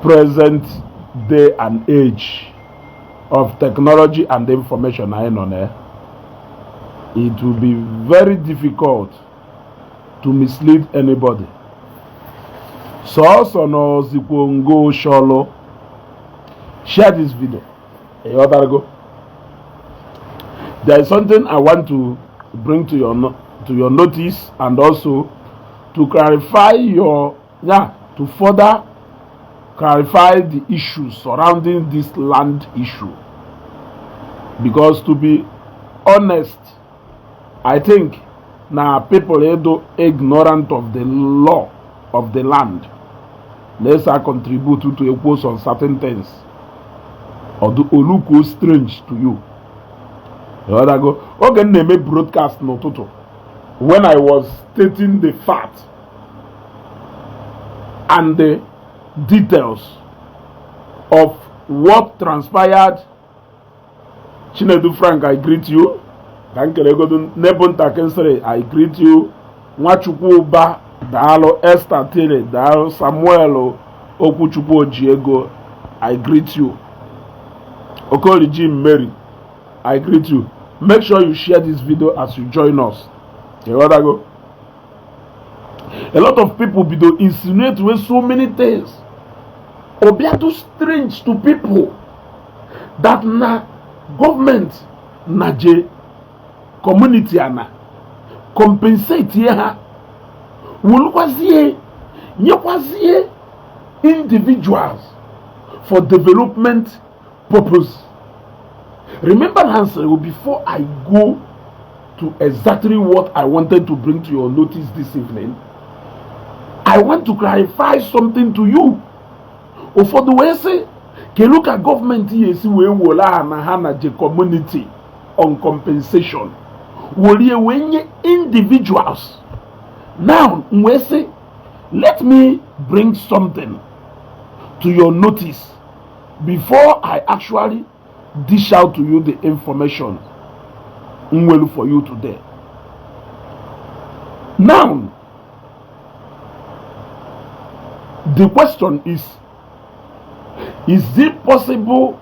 present day and age of technology and information anyị nọ na, it will be very difficult to mislead anybody. So no zikwo sholo. Share this video. There is something I want to bring to your notice, and also to clarify to further clarify the issues surrounding this land issue. Because to be honest, I think now people are ignorant of the law of the land. Let's contribute to a post on certain things, or do look strange to you. Okay, name broadcast no toto. When I was stating the fact and the details of what transpired, Chinedu Frank, I greet you. Nebunta Kensere, I greet you. Nwachukwu Ba, Dalo Esther Tere, Dalo Samuel Okuchukwu Ojiego, I greet you. Okoli Jim Mary, I greet you. Make sure you share this video as you join us. You want to go? A lot of people be do insinuate with so many things. Or be too strange to people that na government na je community ana compensate here wulwazie nyekwazie individuals for development purpose. Remember, answer before I go to exactly what I wanted to bring to your notice this evening, I want to clarify something to you. Or for the way say, can look at government here see we wola na hana je community on compensation. Woli wenye individuals. Now we say, let me bring something to your notice before I actually dish out to you the information for you today. Now, the question is it possible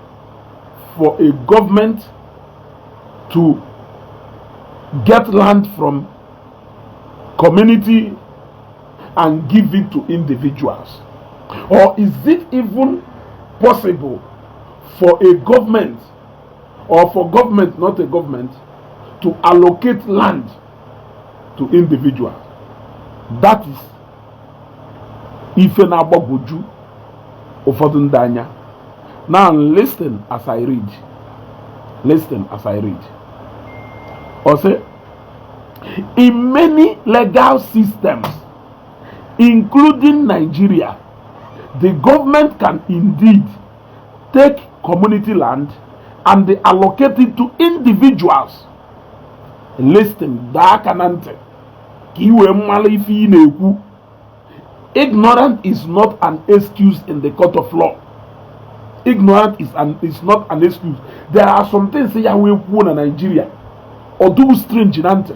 for a government to get land from community and give it to individuals? Or is it even possible for a government, or for government, not a government, to allocate land to individuals? That is Ife na Boguju Ofodundanya. Now listen as I read. Listen as I read. Also, in many legal systems, including Nigeria, the government can indeed take community land and they allocate it to individuals. Listen, Dakanante. Ignorance is not an excuse in the court of law. Ignorance is not an excuse. There are some things say we in Nigeria or do strange in ante.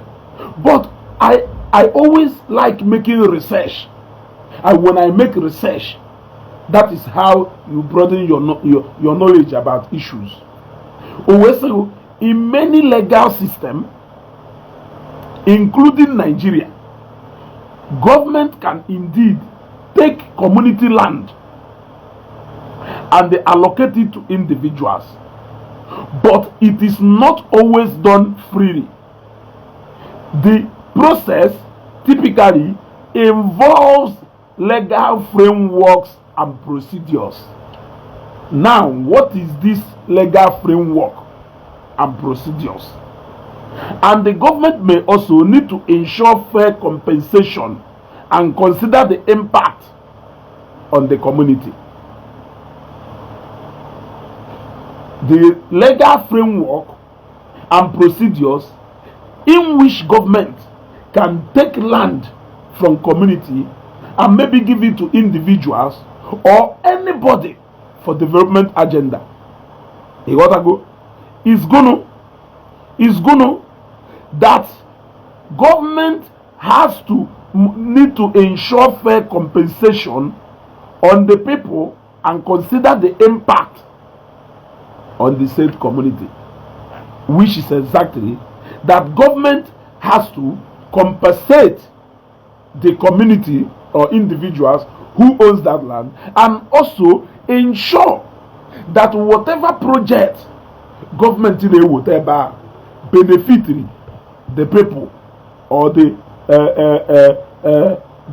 But I always like making research. And when I make research, that is how you broaden your knowledge about issues. Also, in many legal systems, including Nigeria, government can indeed take community land and they allocate it to individuals. But it is not always done freely. The process typically involves legal frameworks and procedures. Now, what is this legal framework and procedures? And the government may also need to ensure fair compensation and consider the impact on the community. The legal framework and procedures in which government can take land from community and maybe give it to individuals or anybody for development agenda. You gotta go. It's gonna that government has to need to ensure fair compensation on the people and consider the impact on the said community, which is exactly that government has to compensate the community or individuals who owns that land, and also ensure that whatever project government in whatever benefiting the people or the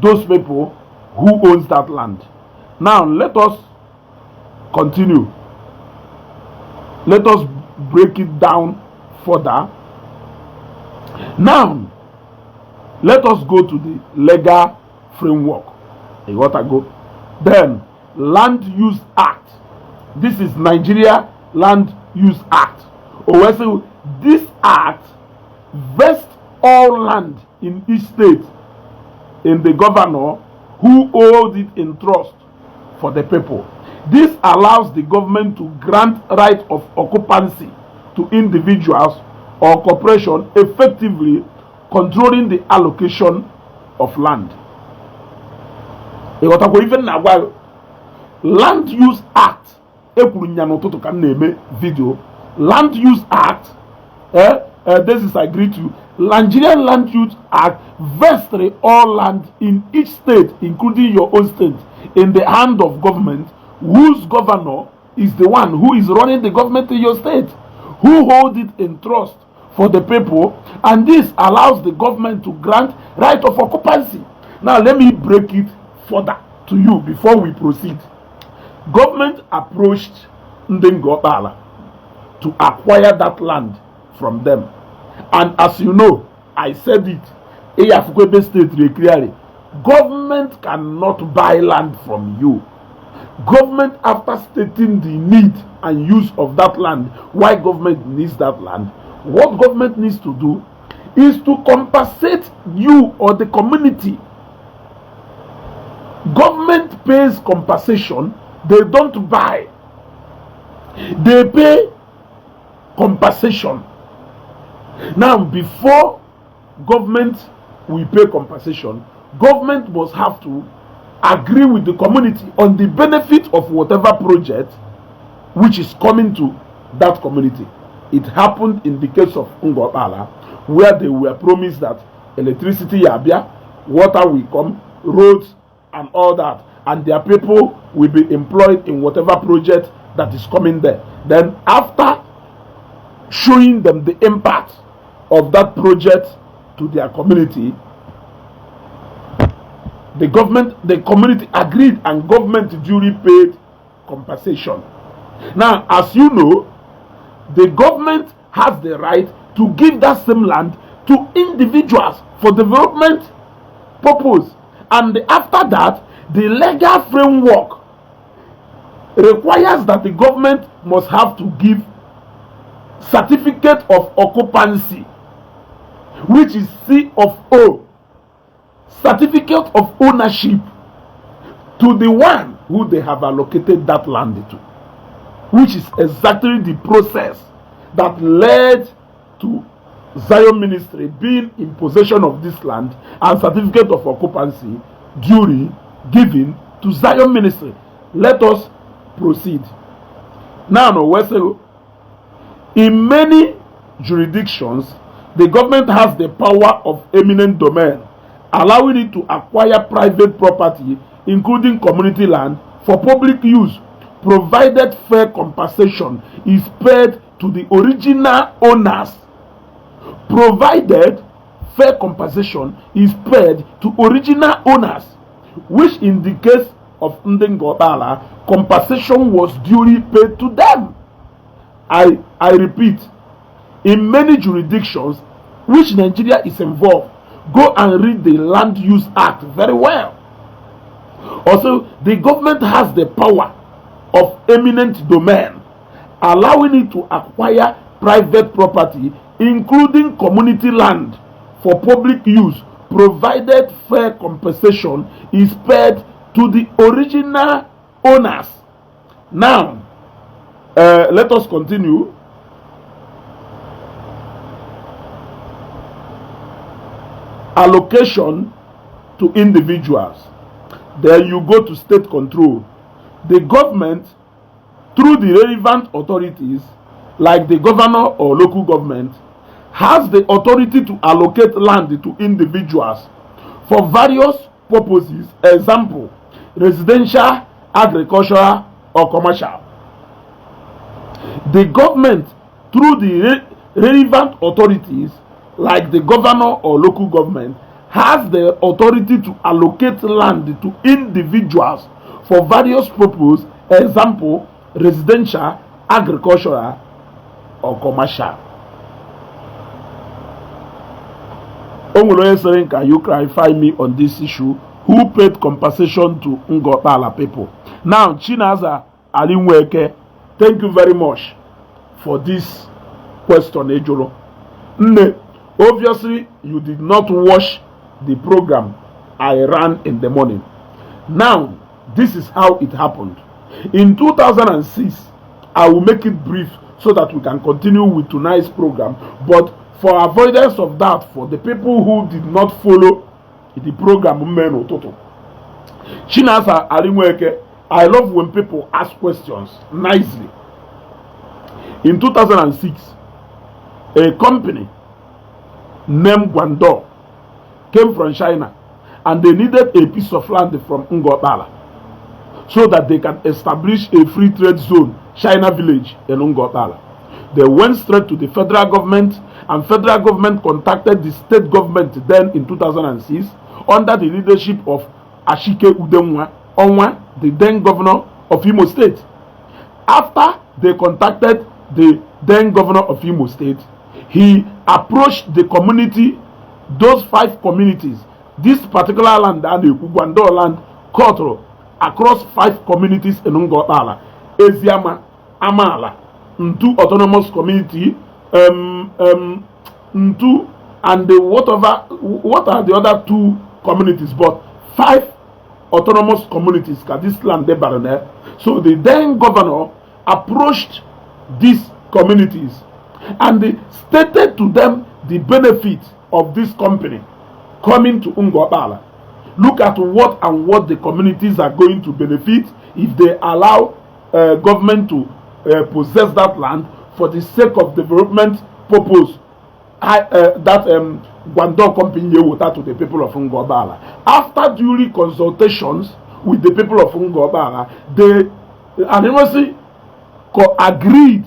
those people who owns that land. Now let us continue. Let us break it down further. Now let us go to the legal framework. You got to go. Then Land Use Act. This is Nigeria Land Use Act. Also, this act vests all land in each state in the governor who holds it in trust for the people. This allows the government to grant right of occupancy to individuals or corporations, effectively controlling the allocation of land. Even now, Land Use Act, video. Land Use Act, this is agreed to. Nigerian Land Use Act vests all land in each state, including your own state, in the hand of government, whose governor is the one who is running the government in your state, who holds it in trust for the people, and this allows the government to grant right of occupancy. Now let me break it further to you before we proceed. Government approached Ndengo Opala to acquire that land from them, and as you know, I said it, Eyafukwebe State very clearly, government cannot buy land from you. Government, after stating the need and use of that land, why government needs that land, what government needs to do is to compensate you or the community. Government pays compensation, they don't buy, they pay compensation. Now, before government will pay compensation, government must have to agree with the community on the benefit of whatever project which is coming to that community. It happened in the case of Ngo Opala, where they were promised that electricity yabia, water will come, roads and all that, and their people will be employed in whatever project that is coming there. Then after showing them the impact of that project to their community, the community agreed, and government duly paid compensation. Now, as you know, the government has the right to give that same land to individuals for development purpose, and after that, the legal framework requires that the government must have to give certificate of occupancy, which is C of O, certificate of ownership, to the one who they have allocated that land to, which is exactly the process that led to Zion Ministry being in possession of this land and certificate of occupancy duly given to Zion Ministry. Let us proceed. Now, in many jurisdictions, the government has the power of eminent domain, allowing it to acquire private property, including community land, for public use, provided fair compensation is paid to the original owners. Provided fair compensation is paid to original owners, which in the case of Ndengo Opala, compensation was duly paid to them. I repeat, in many jurisdictions which Nigeria is involved, go and read the Land Use Act very well. Also, the government has the power of eminent domain, allowing it to acquire private property, including community land, for public use, provided fair compensation is paid to the original owners. Now, let us continue. Allocation to individuals. Then you go to state control. the government, through the relevant authorities, like the governor or local government, has the authority to allocate land to individuals for various purposes, example, residential, agricultural, or commercial. The government, through the relevant authorities, like the governor or local government, has the authority to allocate land to individuals for various purposes, example, residential, agricultural, or commercial. Onguloye, can you clarify me on this issue? Who paid compensation to Ngokpala people? Now, Chinaza Alinweke, thank you very much for this question, Ejolo. Obviously, you did not watch the program I ran in the morning. Now, this is how it happened. In 2006, I will make it brief so that we can continue with tonight's program. But for avoidance of that, for the people who did not follow the program, Chinasa Alinweke, I love when people ask questions nicely. In 2006, a company named Guangdong came from China, and they needed a piece of land from Ngokpala so that they can establish a free trade zone, China Village in Ngokpala. They went straight to the federal government, and federal government contacted the state government then in 2006 under the leadership of Ashike Udenwa Onwa, the then governor of Imo State. After they contacted the then governor of Imo State, he approached the community, those 5 communities, this particular land, and the Guangdong land, cut across 5 communities in Ngokpala, Eziama, Amala, Ntu Autonomous Community, Ntu, and what are the other 2 communities, but 5 autonomous communities, this land they barren. So the then governor approached these communities and they stated to them the benefit of this company coming to Ngokpala. Look at what the communities are going to benefit if they allow government to possess that land for the sake of development purpose. Guangdong company water to the people of Ngokpala. After duly consultations with the people of Ngokpala, they unanimously agreed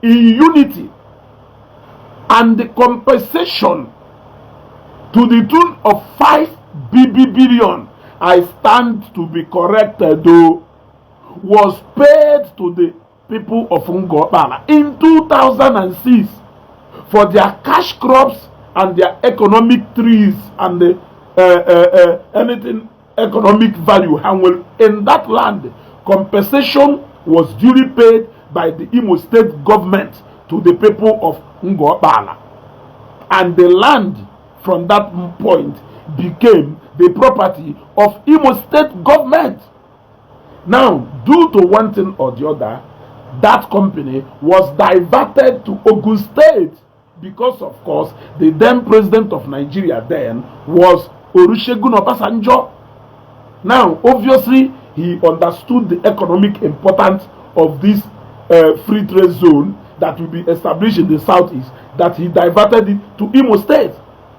in unity, and the compensation to the tune of 5 billion, I stand to be corrected though, was paid to the people of Ngokpala in 2006 for their cash crops and their economic trees and the anything economic value in that land. Compensation was duly paid by the Imo State government to the people of Ngokpala, and the land from that point became the property of Imo State government. Now, due to one thing or the other, that company was diverted to Ogun State because, of course, the then president of Nigeria then was Olusegun Obasanjo. Now, obviously, he understood the economic importance of this free trade zone that will be established in the southeast, that he diverted it to Imo State.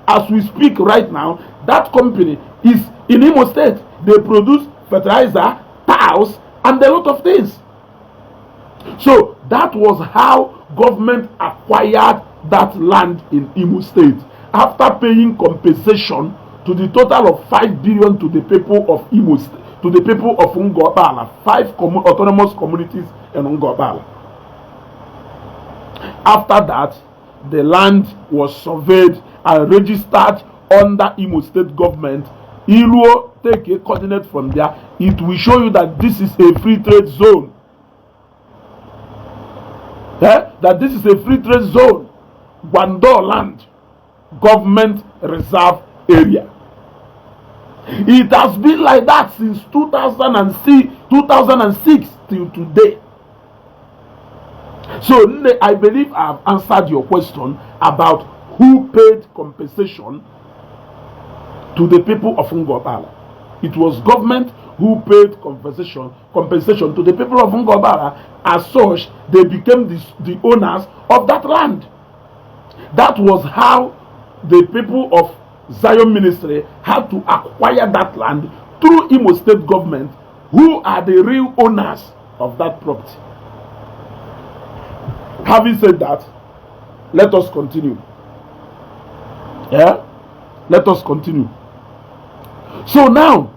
As we speak right now, that company is in Imo State. They produce fertilizer, tiles, and a lot of things. So that was how government acquired that land in Imo State after paying compensation to the total of 5 billion to the people of Imo State, to the people of Ngokpala, 5 autonomous communities in Ngokpala. After that, the land was surveyed and registered under Imo State government. Iluo, take a coordinate from there. It will show you that this is a free trade zone. That this is a free trade zone. Guangdong land, government reserve area. It has been like that since 2006 till today. So I believe I have answered your question about who paid compensation to the people of Ngokpala. It was government who paid compensation to the people of Ngobala. As such, they became the owners of that land. That was how the people of Zion Ministry had to acquire that land through Imo State government, who are the real owners of that property. Having said that, let us continue. Yeah? Let us continue. So now,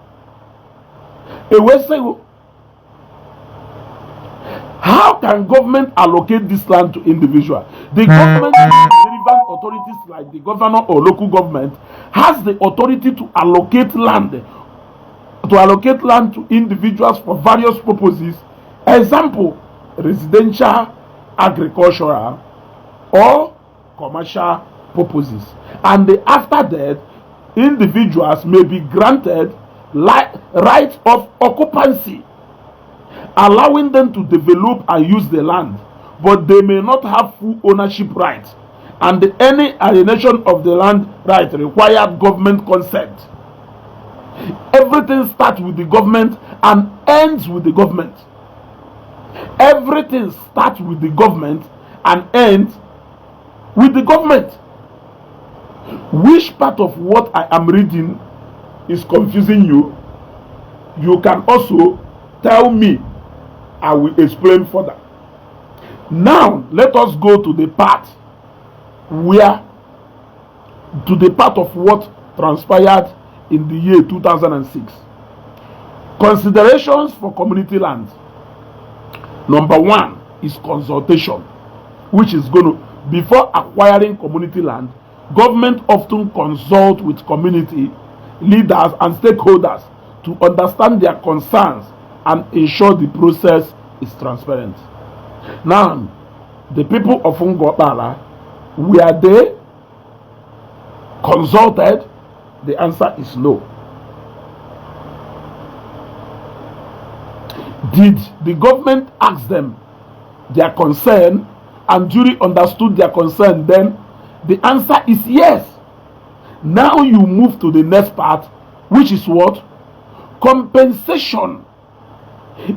how can government allocate this land to individuals? The government, relevant authorities like the governor or local government, has the authority to allocate land to individuals for various purposes. Example, residential, agricultural, or commercial purposes. And after that, individuals may be granted right of occupancy, allowing them to develop and use the land, but they may not have full ownership rights, and any alienation of the land right required government consent. Everything starts with the government and ends with the government. Everything starts with the government and ends with the government. Which part of what I am reading is confusing you? You can also tell me. I will explain further. Now, let us go to the part of what transpired in the year 2006. Considerations for community land. Number one is consultation, which is going to, before acquiring community land, government often consult with community leaders and stakeholders to understand their concerns and ensure the process is transparent. Now, the people of Ngobala, were they consulted? The answer is no. Did the government ask them their concern and jury understood their concern then? The answer is yes. Now you move to the next part, which is what? Compensation.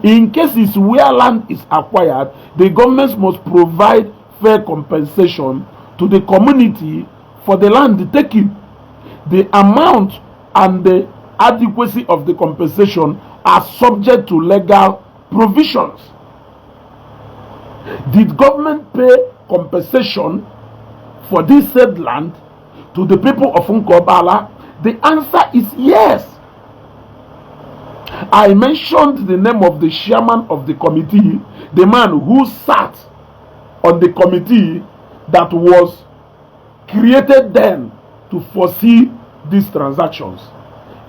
In cases where land is acquired, the government must provide fair compensation to the community for the land taken. The amount and the adequacy of the compensation are subject to legal provisions. Did government pay compensation for this said land to the people of Ngobala? The answer is yes. I mentioned the name of the chairman of the committee, the man who sat on the committee that was created then to foresee these transactions.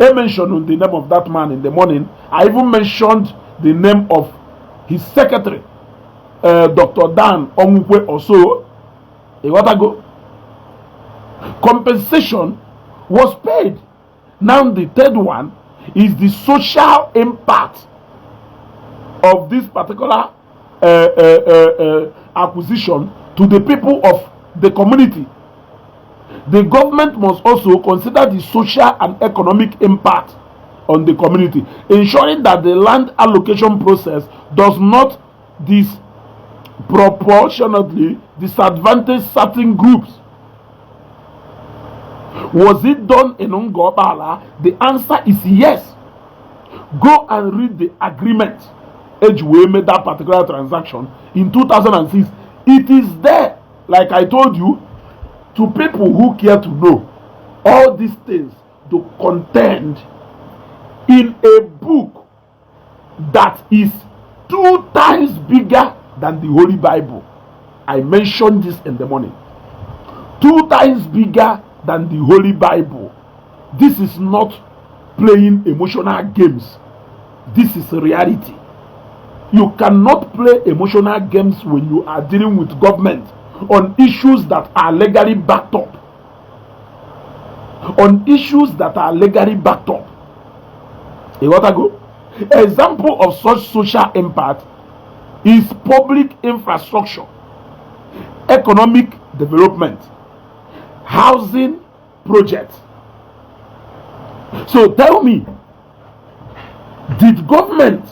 I mentioned the name of that man in the morning. I even mentioned the name of his secretary, Dr. Dan Omukwe also. A what ago? Compensation was paid. Now the third one is the social impact of this particular acquisition to the people of the community. The government must also consider the social and economic impact on the community, ensuring that the land allocation process does not disproportionately disadvantage certain groups. Was it done in Ngobala? The answer is yes. Go and read the agreement Edgeway made that particular transaction in 2006. It is there, like I told you, to people who care to know all these things, to contend in a book that is 2 times bigger than the Holy Bible. I mentioned this in the morning. 2 times bigger than the Holy Bible. This is not playing emotional games. This is reality. You cannot play emotional games when you are dealing with government on issues that are legally backed up. On issues that are legally backed up. You want to go? Example of such social impact is public infrastructure, economic development, housing projects. So tell me, Did government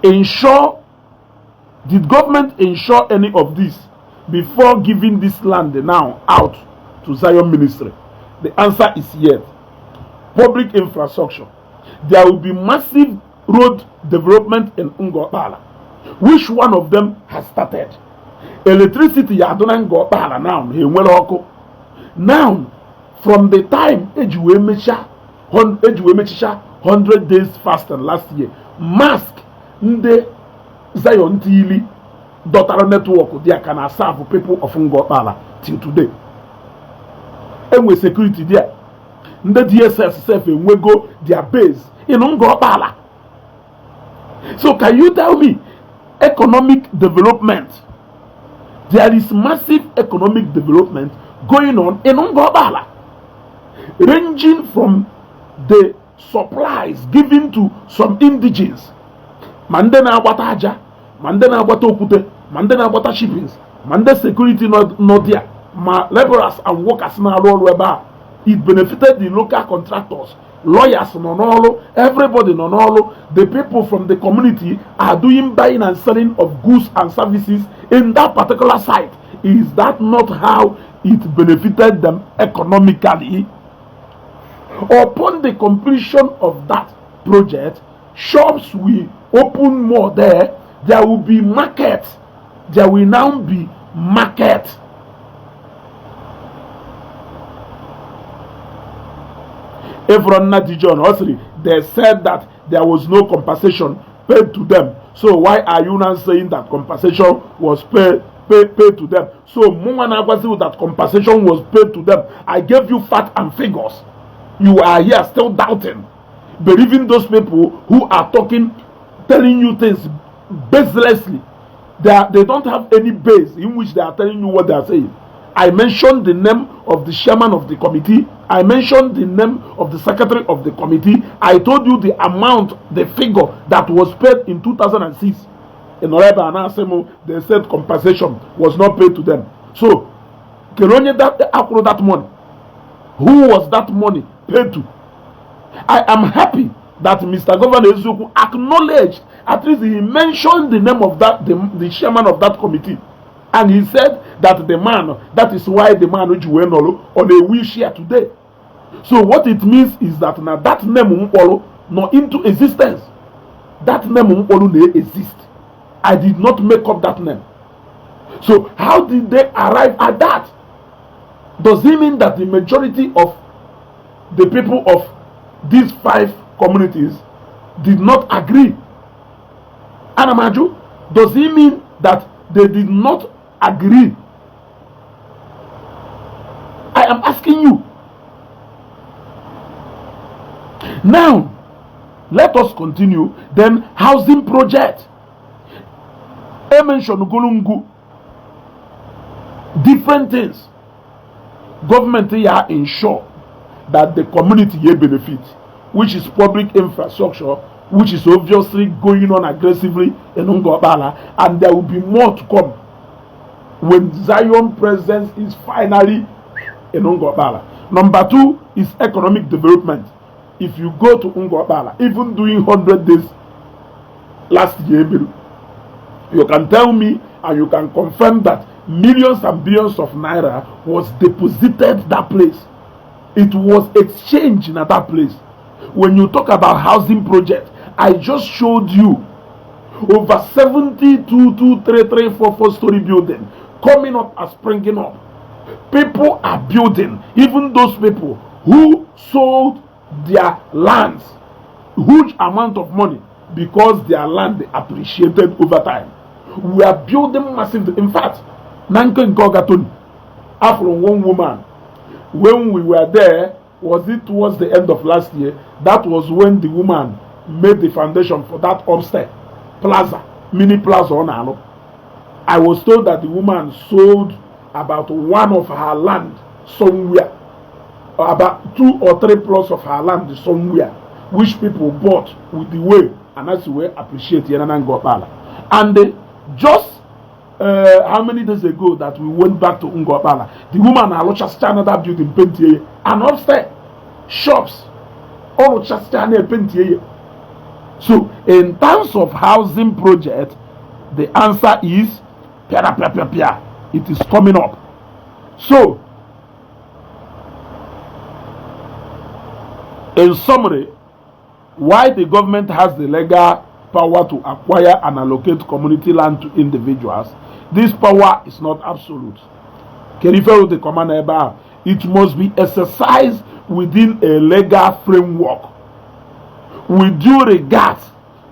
ensure any of this before giving this land now out to Zion Ministry? The answer is yes. Public infrastructure. There will be massive road development in Ngokpala. Which one of them has started? Electricity yadona Ngokpala now. Now, from the time Ejuwe Mechicha 100 days fasting last year, mask nde Zion Tili daughter network there can serve people of Ngokpala till today. And with security there, the DSS self will go their base in Ngokpala. So can you tell me economic development? There is massive economic development going on in Ngokpala, ranging from the supplies given to some indigenes. Mandena agbata aja, mandena agbata okute, mandena agbata shippings, mande security not there. Ma laborers and workers na arụ ọrụ ebe a. It benefited the local contractors, lawyers no n'ọrụ, everybody no n'ọrụ. The people from the community are doing buying and selling of goods and services in that particular site. Is that not how it benefited them economically? Upon the completion of that project, shops will open more there. There will be markets. There will now be market. Everyone John Osiri, they said that there was no compensation paid to them. So why are you now saying that compensation was paid to them? So that compensation was paid to them. I gave you facts and figures. You are here still doubting, believing those people who are talking, telling you things baselessly. They don't have any base in which they are telling you what they are saying. I mentioned the name of the chairman of the committee. I mentioned the name of the secretary of the committee. I told you the amount, the figure that was paid in 2006. In Oreba and Asemo, they said compensation was not paid to them. So, that money. Who was that money paid to? I am happy that Mr. Governor Ezuku acknowledged, at least he mentioned the name of the chairman of that committee. And he said that the man, that is why the man which went on a wheelchair today. So what it means is that now that name not into existence. That name they exist. I did not make up that name. So how did they arrive at that? Does it mean that the majority of the people of these 5 communities did not agree? Anamaju, does it mean that they did not agree? I am asking you. Now, let us continue. Then, housing project. I mentioned Gulungu. Different things. Government here ensure that the community here benefit, which is public infrastructure, which is obviously going on aggressively in Ngokpala, and there will be more to come when Zion presence is finally in Ngokpala. Number 2 is economic development. If you go to Ngokpala, even doing 100 days last year, you can tell me and you can confirm that millions and billions of naira was deposited that place. It was exchanged at that place. When you talk about housing project, I just showed you over 72 3 4 story building coming up and springing up. People are building, even those people who sold their lands huge amount of money because their land appreciated over time. We are building massive. In fact, Nanko Nkogatoni, after one woman, when we were there, was it towards the end of last year? That was when the woman made the foundation for that upstairs plaza, mini plaza on Alo. I was told that the woman sold about one of her land somewhere, about 2 or 3 plots of her land somewhere, which people bought with the way, and that's the way appreciate Yenanan Ngokpala. And just how many days ago that we went back to Ngokpala, the woman just another building painted and upstairs shops all just painted. So, in terms of housing project, the answer is it is coming up. So, in summary, why the government has the legal power to acquire and allocate community land to individuals, this power is not absolute. The command, it must be exercised within a legal framework with due regard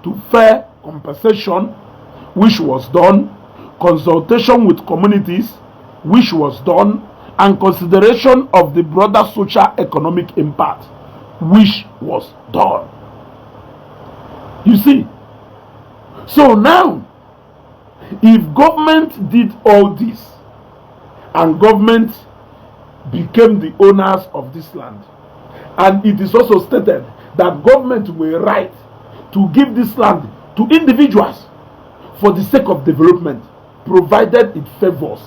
to fair compensation, which was done, consultation with communities, which was done, and consideration of the broader social economic impact, which was done. You see, so now, if government did all this and government became the owners of this land, and it is also stated that government will right to give this land to individuals for the sake of development, provided it favors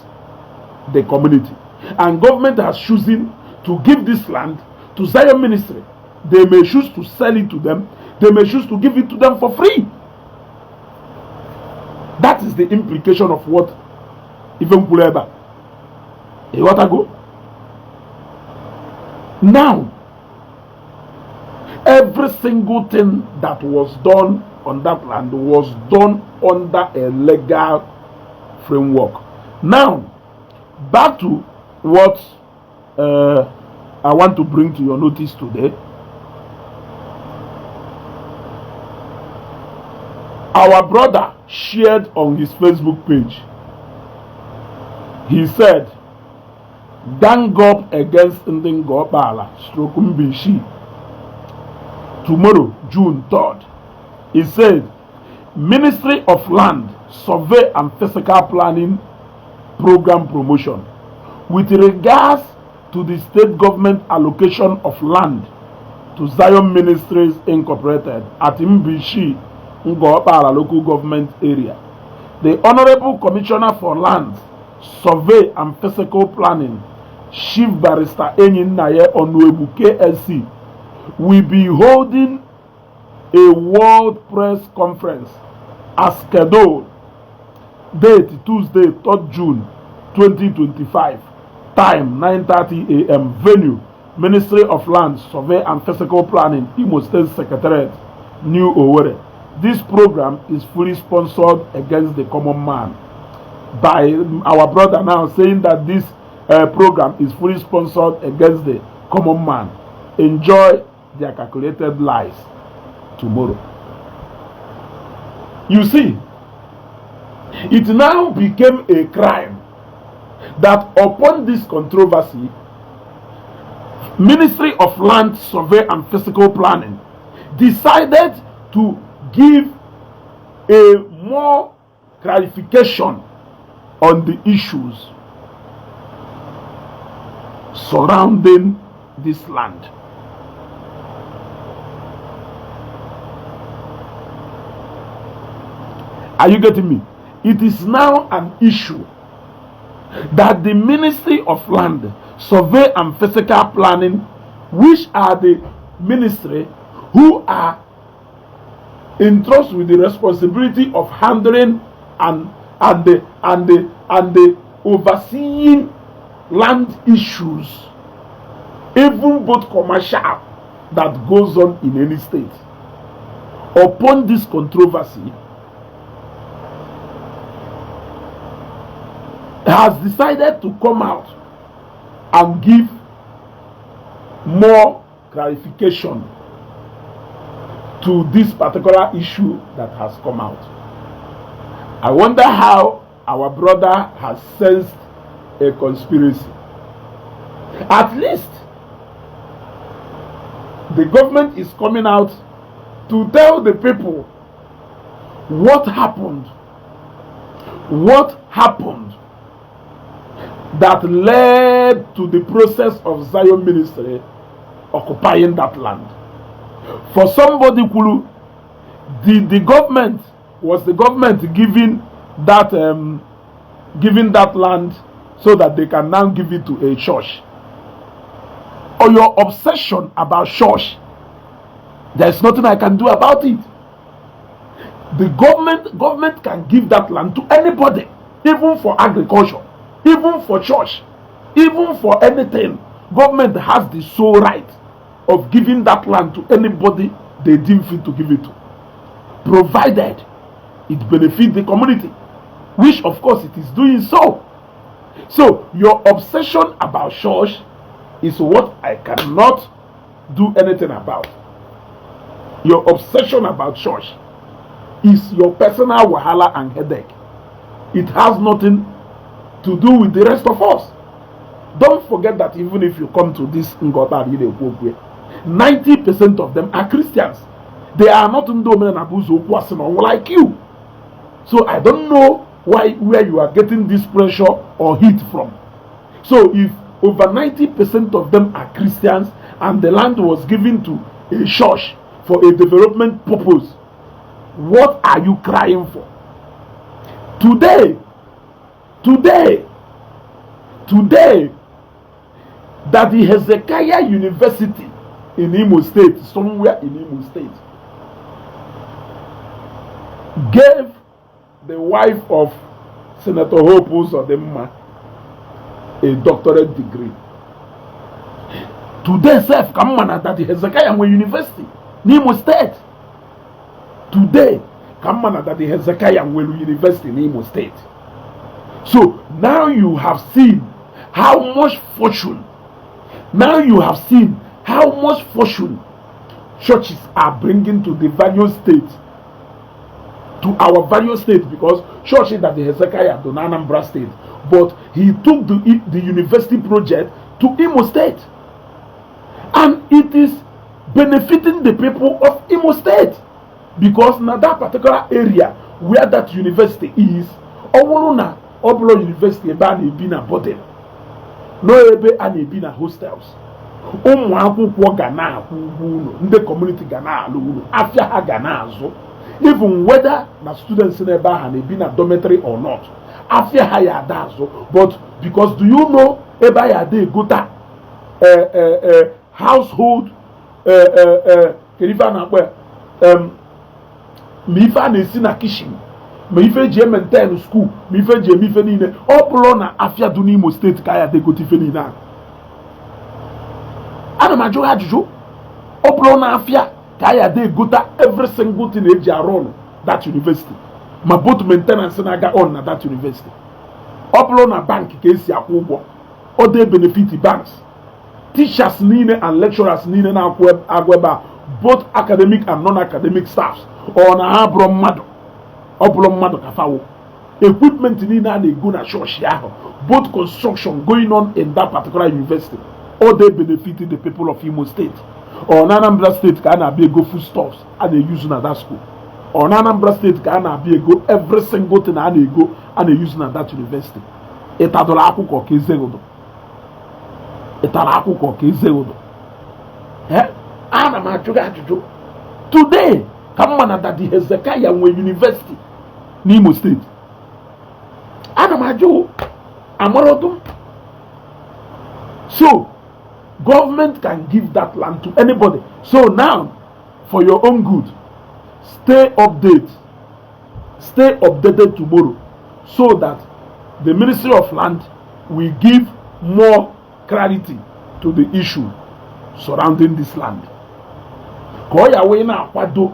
the community, and government has chosen to give this land to Zion Ministry. They may choose to sell it to them, they may choose to give it to them for free. That is the implication of what even Kuleba. What I go? Now, every single thing that was done on that land was done under a legal framework. Now, back to what I want to bring to your notice today. Our brother shared on his Facebook page. He said, "Gang up against Ndingo Bala, Strokumbishi. Tomorrow, June 3rd." He said, "Ministry of Land, Survey and Physical Planning Program Promotion. With regards to the state government allocation of land to Zion Ministries Incorporated at Mbishi, Ngopala local government area, the Honorable Commissioner for Lands, Survey and Physical Planning, Chief Barrister Enyin Naye Onuebu KSC, will be holding a World Press Conference as scheduled. Date Tuesday, 3rd June 2025. Time 9:30 a.m. Venue Ministry of Lands, Survey and Physical Planning, Imo State Secretariat, New Owerri. This program is fully sponsored against the common man." By our brother now saying that this program is fully sponsored against the common man. Enjoy their calculated lies tomorrow. You see, it now became a crime that upon this controversy, Ministry of Land, Survey and Physical Planning decided to give a more clarification on the issues surrounding this land. Are you getting me? It is now an issue that the Ministry of Land, Survey and Physical Planning, which are the ministry who are entrusted with the responsibility of handling and the overseeing land issues, even both commercial that goes on in any state. Upon this controversy, has decided to come out and give more clarification to this particular issue that has come out. I wonder how our brother has sensed a conspiracy. At least the government is coming out to tell the people what happened that led to the process of Zion Ministry occupying that land. For somebody who the government was the government giving that land so that they can now give it to a church. Or your obsession about church, there's nothing I can do about it. The government can give that land to anybody, even for agriculture, even for church, even for anything. Government has the sole right of giving that land to anybody they deem fit to give it to, provided it benefits the community, which of course it is doing so. So your obsession about church is what I cannot do anything about. Your obsession about church is your personal wahala and headache. It has nothing to do with the rest of us. Don't forget that even if you come to this Ngota 90% of them are Christians. They are not like you. So I don't know where you are getting this pressure or heat from. So if over 90% of them are Christians and the land was given to a church for a development purpose, what are you crying for? Today, that the Hezekiah University in Imo State, somewhere in Imo State, gave the wife of Senator Hope Uzodimma a doctorate degree. Today, self come on at the Hezekiah University in Imo State. Today, come on at the Hezekiah University in Imo State. So now you have seen how much fortune. Now you have seen how much fortune churches are bringing to the various states, to our various states, because church is that the Hezekiah to Anambra State, but he took the university project to Imo State, and it is benefiting the people of Imo State, because now that particular area where that university is, Owoluna Oblo University ebe be na boarding, no ebe ani be na hostels. Ụmụ akwụkwọ ga na-akwụ ụlọ, ndị community ga na-alụ ụlọ, afịa ha ga na-azụ, even whether na students n'ebe ahụ na-ebi na dormitory or not, afịa ha ya ada azụ. But because do you know ebe ya ada egota household kerife a na-akpọ ma ife a na-esi na kitchen, ma ife eji maintain school, ma ife eji eme ife niile, ọ bụrụ na afịa dị n'Imo steeti ka ya ada egota ife niile ahụ. Ana m ajụ ajụjụ, ọ bụrụ na afịa ka ya dey gota every single thing eji arụ ọrụ that university, ma both maintenance na-aga on na that university. Ọ bụrụ na bank ka esi akwụ ụgwọ, ọ dey benefit banks, teachers niile and lecturers niile na-akwụ agwụ ebe a, both academic and non-academic staffs, ọ na ha bụrụ mmadụ, ọ bụrụ mmadụ ka fawo. Equipment niile a na-ego na church ahụ, both construction going on in that particular university, all they benefiting the people of Imo State. Or Anambra State ka na be go foodstuffs and they use na that school. Or Anambra State ka na be go every single thing and they go and they use na that university. Etadola akwụkwọ ka ezegodo. Etara akwụkwọ ka ezegodo. Ana m ajụga ajụjụ. Today, come on at the Hezekiah University n'Imo State. Ana m ajụ amarodum. So government can give that land to anybody. So now, for your own good, stay updated tomorrow, so that the Ministry of Land will give more clarity to the issue surrounding this land. Koya we na akwado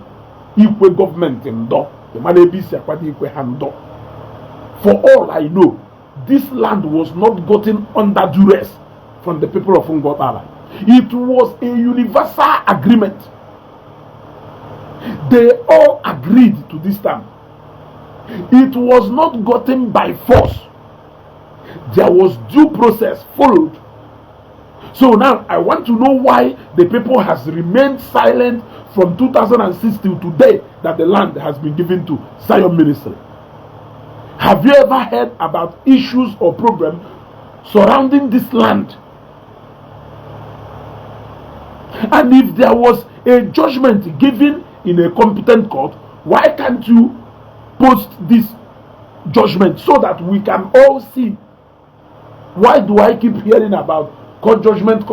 ikwe government ndo, the man ebisi akwado ikwe ha ndo. For all I know, this land was not gotten under duress from the people of Ngotala. It was a universal agreement. They all agreed to this term. It was not gotten by force. There was due process followed. So now I want to know why the people has remained silent from 2006 till today that the land has been given to Zion Ministry. Have you ever heard about issues or problems surrounding this land? And if there was a judgment given in a competent court, why can't you post this judgment so that we can all see? Why do I keep hearing about court judgment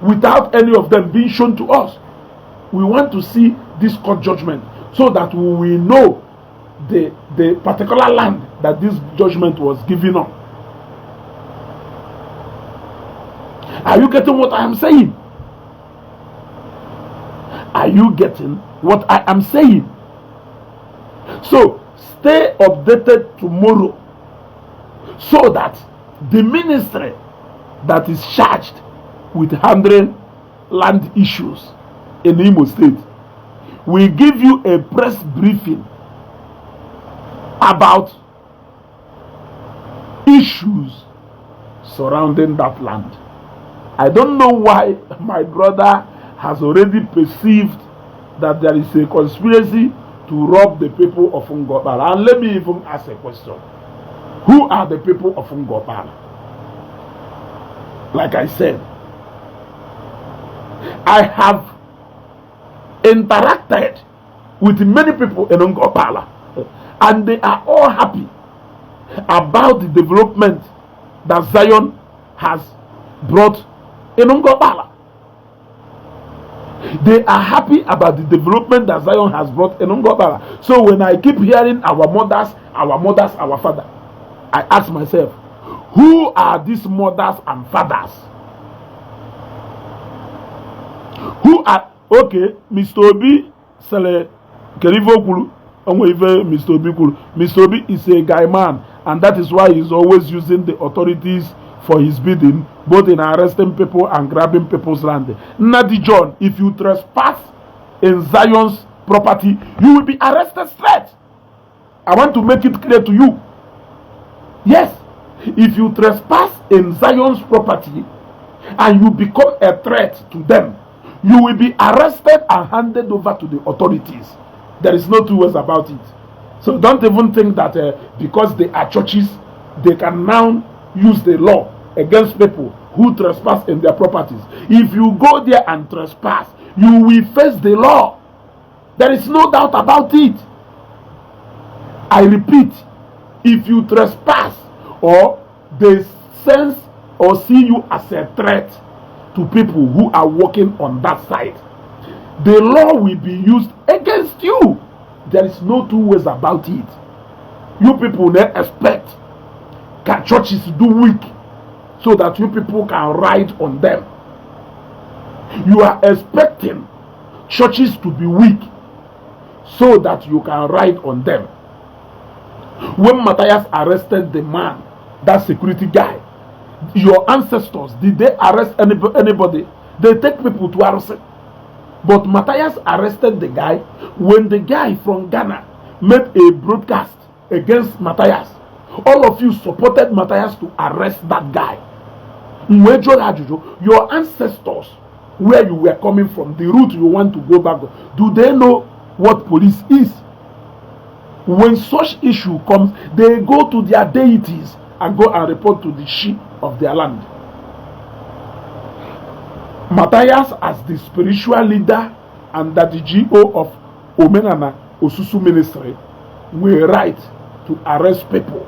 without any of them being shown to us? We want to see this court judgment. so that we will know the particular land that this judgment was given on. Are you getting what I am saying? Are you getting what I am saying? So stay updated tomorrow, so that the ministry that is charged with handling land issues in Imo State will give you a press briefing about issues surrounding that land. I don't know why my brother has already perceived that there is a conspiracy to rob the people of Ngobala. And let me even ask a question. Who are the people of Ngobala? Like I said, I have interacted with many people in Ngobala, and they are all happy about the development that Zion has brought in Ngobala. They are happy about the development that Zion has brought in Ngobala. So when I keep hearing our mothers, our father, I ask myself, who are these mothers and fathers? Who are, okay, Mr. Obi Sele Kerivo Kulu, Mr. Obi Kulu. Mr. Obi is a guy man, and that is why he's always using the authorities for his bidding, both in arresting people and grabbing people's land. Nadi John, if you trespass in Zion's property, you will be arrested straight. I want to make it clear to you. Yes, if you trespass in Zion's property and you become a threat to them, you will be arrested and handed over to the authorities. There is no two ways about it. So don't even think that because they are churches, they can now use the law against people who trespass in their properties. If you go there and trespass, you will face the law. There is no doubt about it. I repeat, if you trespass or they sense or see you as a threat to people who are working on that side, the law will be used against you. There is no two ways about it. You people don't expect churches do weak so that you people can ride on them. You are expecting churches to be weak so that you can ride on them. When Matthias arrested the man, that security guy, your ancestors, did they arrest anybody? They take people to arrest. But Matthias arrested the guy when the guy from Ghana made a broadcast against Matthias. All of you supported Matthias to arrest that guy. Your ancestors, where you were coming from, the route you want to go back, do they know what police is? When such issue comes, they go to their deities and go and report to the chief of their land. Matthias, as the spiritual leader and that the GO of Omenana Osusu Ministry, were right to arrest people.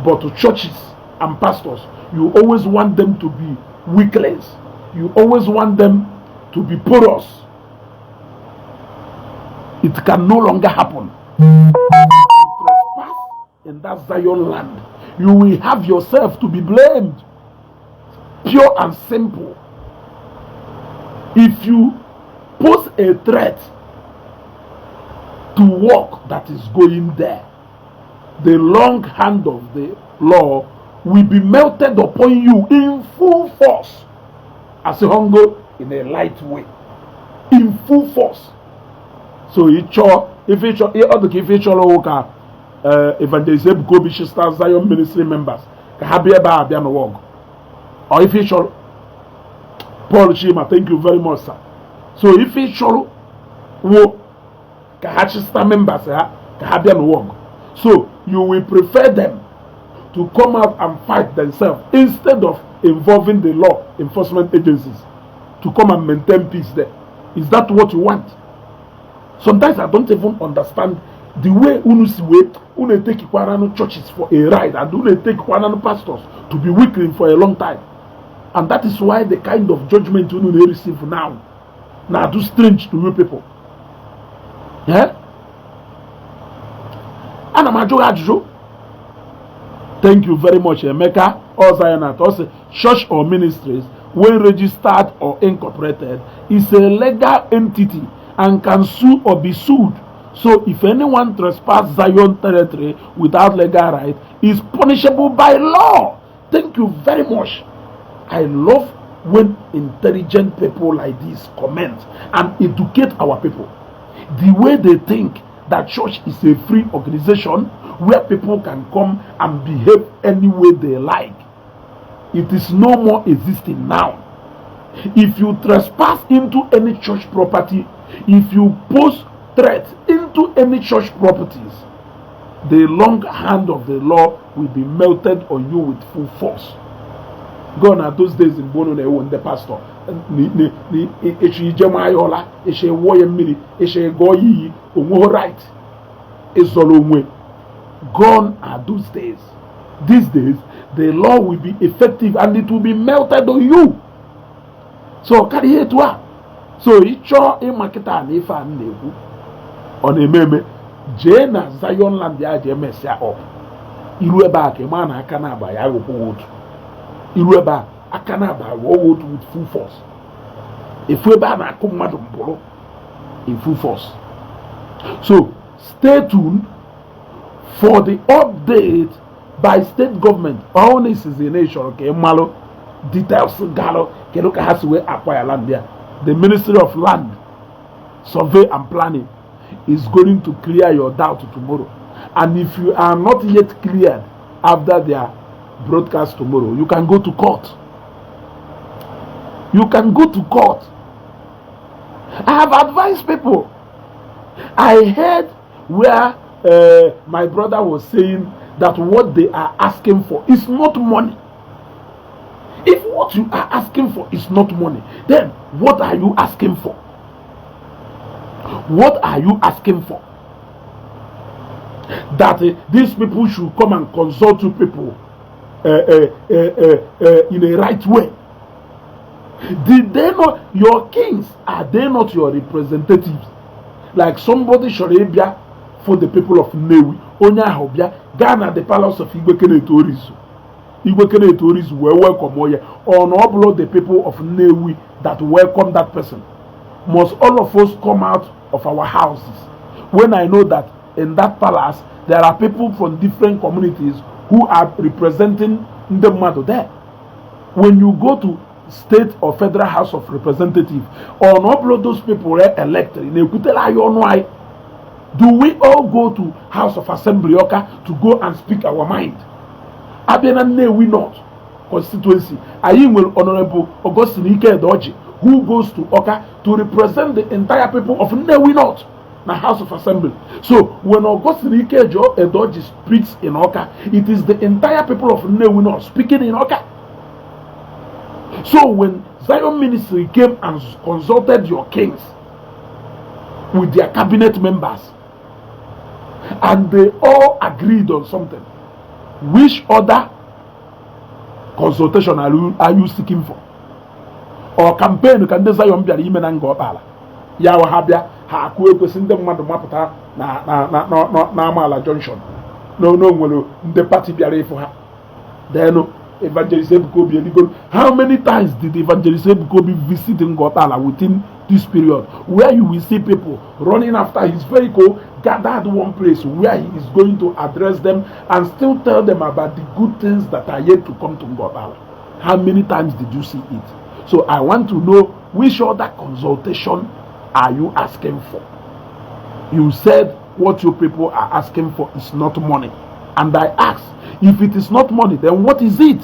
But to churches and pastors, you always want them to be weaklings. You always want them to be porous. It can no longer happen. If you trespass in that Zion land, you will have yourself to be blamed. Pure and simple. If you pose a threat to work that is going there, the long hand of the law will be melted upon you in full force, as a hunger in a light way, in full force. So if Evangelist Ebuko Bishop Zion Ministry members, or if it's Paul Shima, thank you very much, sir. So if it's members, so you will prefer them to come out and fight themselves instead of involving the law enforcement agencies to come and maintain peace there. Is that what you want? Sometimes I don't even understand the way unu take Kwarano churches for a ride and unu take Kwarano pastors to be weakling for a long time. And that is why the kind of judgment unu receive now do strange to you people. Yeah? Ana m ajụ ajụjụ. Thank you very much, Emeka. Also, also, church or ministries, when registered or incorporated, is a legal entity and can sue or be sued. So, if anyone trespasses Zion territory without legal right, is punishable by law. Thank you very much. I love when intelligent people like this comment and educate our people. The way they think that church is a free organization where people can come and behave any way they like. It is no more existing now. If you trespass into any church property, if you post threats into any church properties, the long hand of the law will be melted on you with full force. Gone are those days in Bono when the pastor right is all gone are those days. These days, the law will be effective and it will be melted on you. So, carry it to her. So, it's your marketer and if I'm on a meme, Jane Zion land the idea mess up. You back a man I cannot buy, I will vote. You back, I cannot buy wood with full force. If we ban, I come madam polo in full force. So, stay tuned for the update by state government. All this is a nation, okay? Malo details Galo, Keloka has to acquire land there. The Ministry of Land, Survey and Planning is going to clear your doubt tomorrow. And if you are not yet cleared after their broadcast tomorrow, you can go to court. You can go to court. I have advised people. I heard where my brother was saying that what they are asking for is not money. If what you are asking for is not money, then what are you asking for? What are you asking for? That these people should come and consult you people in a right way. Did they not, your kings, are they not your representatives? Like somebody should be for the people of Newi, Onya Hobia, Ghana, the palace of Igwekene Tourisu. Igwekene Tourisu will welcome Oya, or all the people of Newi that welcome that person. Must all of us come out of our houses? When I know that in that palace there are people from different communities who are representing the mother there. When you go to state or federal house of representatives, or all of those people are elected in Ekutela, do we all go to House of Assembly Oka to go and speak our mind? Abenane we not constituency. I will Honorable Augustine Ike Edoji, who goes to Oka to represent the entire people of Newi North, the House of Assembly. So when Augustine Ike Edoji speaks in Oka, it is the entire people of Newi North speaking in Oka. So when Zion Ministry came and consulted your kings with their cabinet members, and they all agreed on something, which other consultation are you seeking for? Or campaign can desire on the email and go bala. Yawa habia ha kwe kwesinde mmadu maputa na Amala Junction. No well the party biare for her. Then Evangelist Ebuko be illegal. How many times did Evangelist Ebuko be visiting Gotala within this period, where you will see people running after his vehicle, gathered one place where he is going to address them and still tell them about the good things that are yet to come to Gotala? How many times did you see it? So I want to know, which other consultation are you asking for? You said what you people are asking for is not money. And I ask, if it is not money, then what is it?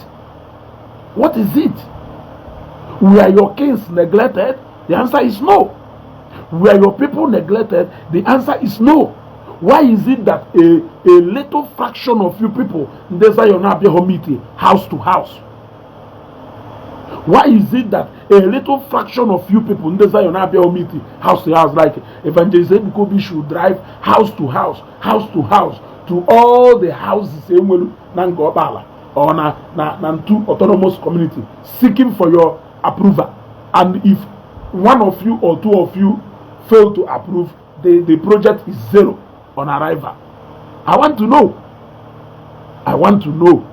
What is it? Were your kings neglected? The answer is no. Were your people neglected? The answer is no. Why is it that a little fraction of you people desire not be homity house to house? Why is it that a little fraction of you people desire not be homity house to house, like Evangelist Ebukobi should drive house to house to all the houses in Nangobala or na two autonomous community seeking for your approval? And if one of you or two of you fail to approve, the project is zero on arrival. I want to know. I want to know.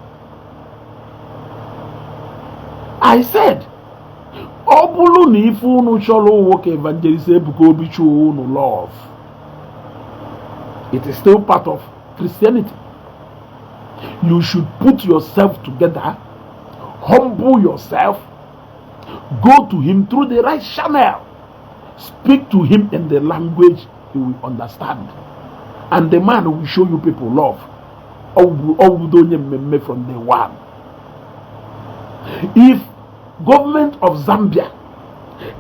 I said, Obulu ni ifu unu cholo woke evangelist Ebuka Obi show unu love. It is still part of Christianity. You should put yourself together, humble yourself, go to him through the right channel, speak to him in the language he will understand, and the man will show you people love. From day one. If government of Zambia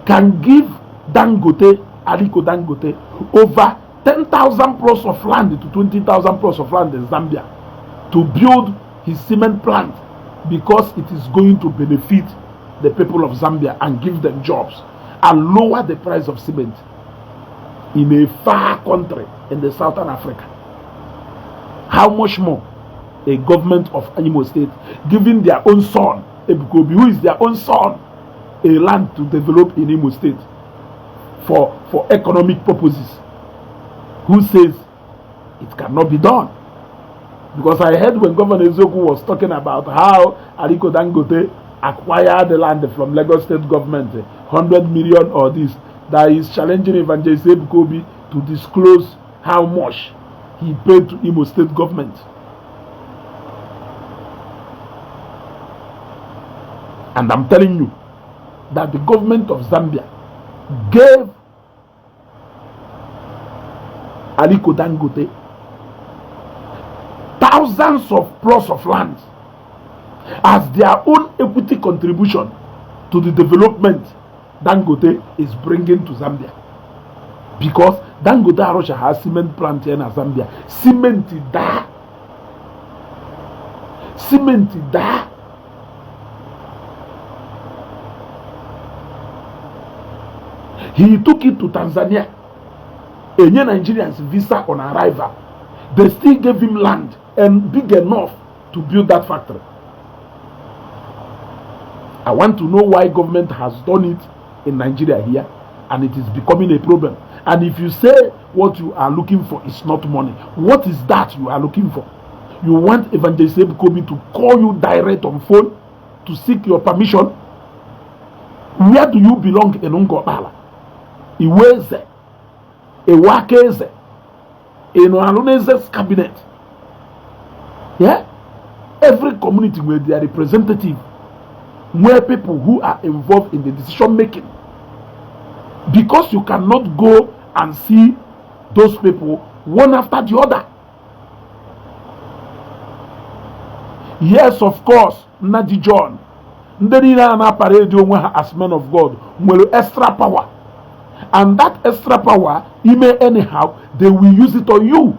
can give Dangote, Aliko Dangote, over 10,000 plots of land to 20,000 plots of land in Zambia to build his cement plant because it is going to benefit the people of Zambia and give them jobs and lower the price of cement in a far country in the southern Africa, how much more a government of Imo State giving their own son, Ebuka Obi, who is their own son, a land to develop in Imo State for economic purposes, who says it cannot be done? Because I heard when Governor Ezeoku was talking about how Aliko Dangote acquired the land from Lagos State government, 100 million or this, that is challenging Evangelist Ebuka Obi to disclose how much he paid to Imo State government. And I'm telling you that the government of Zambia gave Aliko Dangote thousands of plots of land as their own equity contribution to the development Dangote is bringing to Zambia. Because Dangote Arusha has cement plant here in Zambia. Cement da. He took it to Tanzania. Any Nigerians visa on arrival. They still gave him land and big enough to build that factory. I want to know why government has done it in Nigeria here, and it is becoming a problem. And if you say what you are looking for is not money, what is that you are looking for? You want Evangelist Ebuka Obi to call you direct on phone to seek your permission? Where do you belong in Ngobala? Iweze, Ewakeze, in Aluneze's cabinet. Yeah? Every community where they are representative, where people who are involved in the decision making. Because you cannot go and see those people one after the other. Yes, of course, Nadi John. Nderina na parade as men of God, will extra power. And that extra power, anyhow, they will use it on you.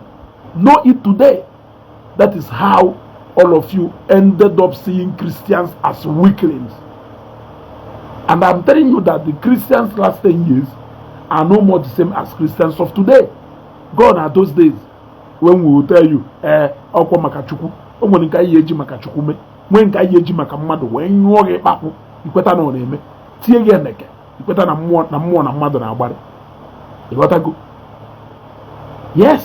Know it today. That is how all of you ended up seeing Christians as weaklings. And I'm telling you that the Christians last 10 years are no more the same as Christians of today. Gone are those days when we will tell you, Okwa Makachuku, Omonika Yeji Makachukume, when Kayeji Makamado, when you are a papu, you put an on him, Tiaganeke. You better na more na mother na body. You got to go. Yes.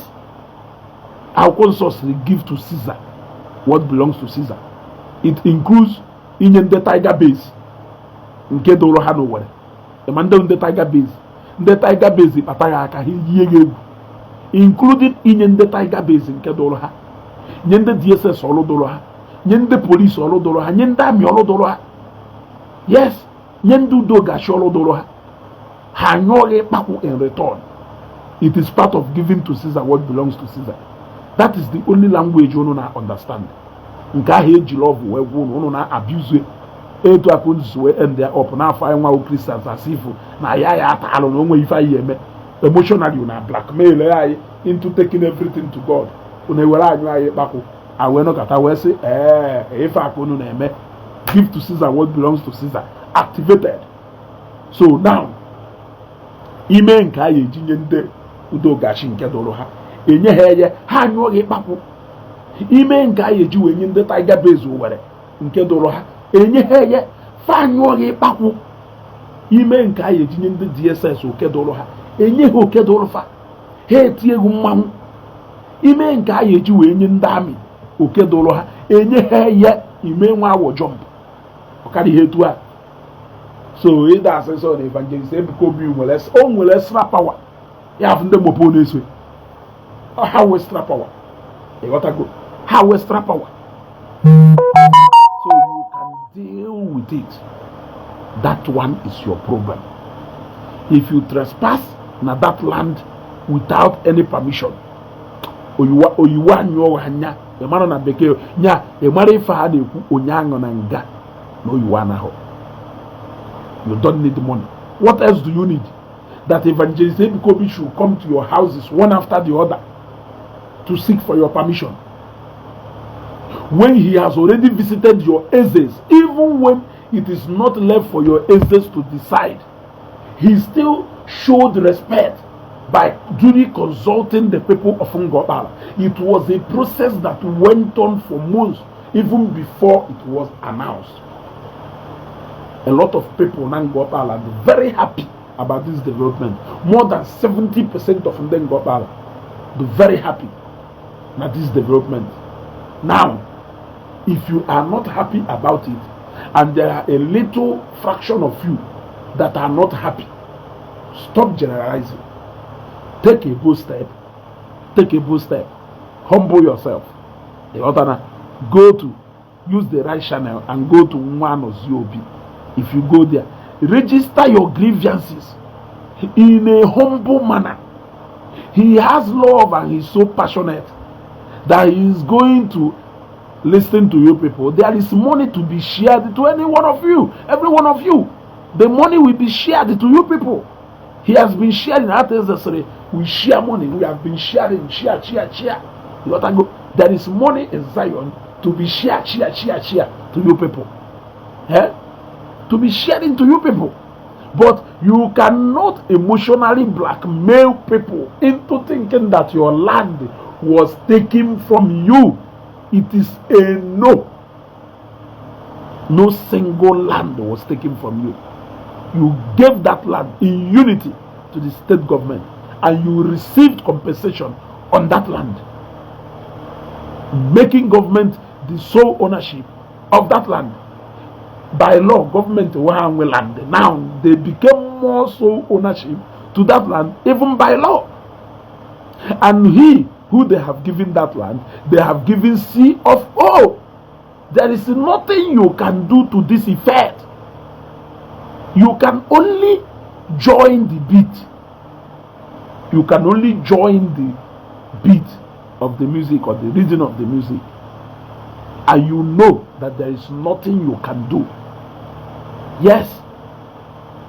Our consciously give to Caesar what belongs to Caesar. It includes in the tiger base. In Kedoro Hanoware. The man down the tiger base. The tiger base is Patayaka, including in the tiger base in Kedoro. Yende DSS Olodoroha. Yende police Olodoroha. Yenda mi Olodoroha. Yes. Yendu doga sholo doloha. Hanyore paku in return. It is part of giving to Caesar what belongs to Caesar. That is the only language you don't understand. Nka heji love we go no abuse. Eto akunzwe end there up na fa nwa Christians asifu na ya atalo no nwe ifa yeme. Emotionally you na blackmail into taking everything to God. Una were anyu aye paku. Awe no kata we say if akunu na eme. Give to Caesar what belongs to Caesar. Activated. So now, ime nka ye jinye nde udo gashi nke dolo ha. Enye heye ha nyo ge papu. Ime nka ye ji wenye nde tiger base were nke dolo ha. Enye heye fa nyo ge papu. Ime nka ye jinye nde DSS oke dolo ha. Enye ho ke dolo fa. eti egwu mmanwụ ime nke a eji wee nye ndị amị oke dụrụ ha enye ha ya ime nwa awọ jump ọkara ihe etu a so ịda asịsọ na evangelist Ebuka Obi nwere extra power ya bụ ndị mopo na-eso ha wee extra power ịghọtago ha wee extra power so you can deal with it. That one is your problem. If you trespass na that land without any permission oyiwa nyo hanya emara na bekee nya emara ife ha na-ekwu onye aṅụ na nga na oyiwa na ho. You don't need money. What else do you need? That evangelist Ebuka Obi should come to your houses one after the other to seek for your permission, when he has already visited your essays, even when it is not left for your essays to decide. He still showed respect by duly consulting the people of Ngobala. It was a process that went on for months, even before it was announced. A lot of people in Ngobala are very happy about this development. More than 70% of Ngobala are very happy about this development. Now, if you are not happy about it, and there are a little fraction of you that are not happy, stop generalizing. Take a bold step. Take a bold step. Humble yourself. Go to, use the right channel and go to one of ZOB. If you go there, register your grievances in a humble manner. He has love and he's so passionate that he is going to listen to you people. There is money to be shared to any one of you, every one of you. The money will be shared to you people. He has been sharing. We share money. We have been sharing. Share. You got to go. There is money in Zion to be shared. Share to you people. To be sharing to you people. But you cannot emotionally blackmail people into thinking that your land was taken from you. It is a no. No single land was taken from you. You gave that land in unity to the state government, and you received compensation on that land, making government the sole ownership of that land. By law, government will land. Now they became more sole ownership to that land, even by law. And he who they have given that land, they have given C of O. There is nothing you can do to this effect. You can only join the beat. You can only join the beat of the music or the rhythm of the music. And you know that there is nothing you can do. Yes,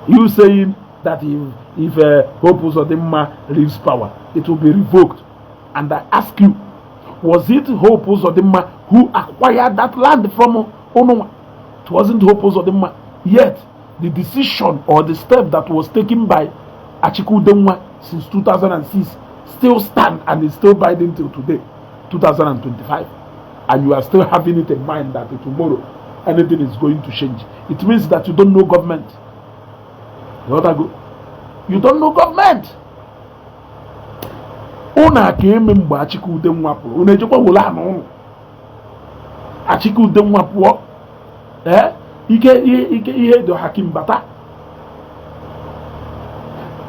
you saying that if Hope Uzodimma leaves power, it will be revoked. And I ask you, was it Hope Uzodimma who acquired that land from Onoma? It wasn't Hope Uzodimma. Yet, the decision or the step that was taken by Achiku Udemwa since 2006 still stand and is still binding till today, 2025. And you are still having it in mind that tomorrow anything is going to change. It means that you don't know government. You don't know government. Una came in Achiku Udemwa. Una jekwa wula no. Achiku Udemwa po. Ihe do Hakim bata.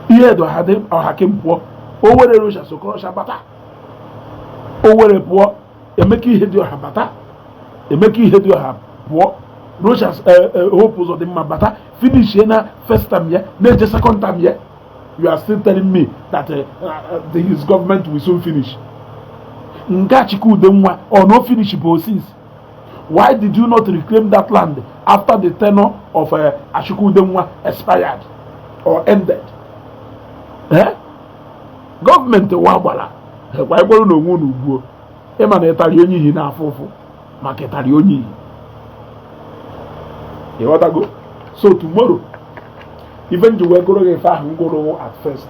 Ihe do Hakim po. O were Rocha Sokorosha bata. O were po. Emeki ihe do ha bata. Emeki ihe do ha po. Rocha Hope Uzodimma bata. Finish na first time here. Next second time here. You are still telling me that his government will soon finish. Nga Achiku Udemwa or no finish since. Why did you not reclaim that land after the tenure of Achiku Udemwa expired or ended? Government wabala. Why go no one ugo? Ema na etali onyi na afufu. Maketali onyi. You want to go? So tomorrow, even the Wegoro Gefa Ngoro at first.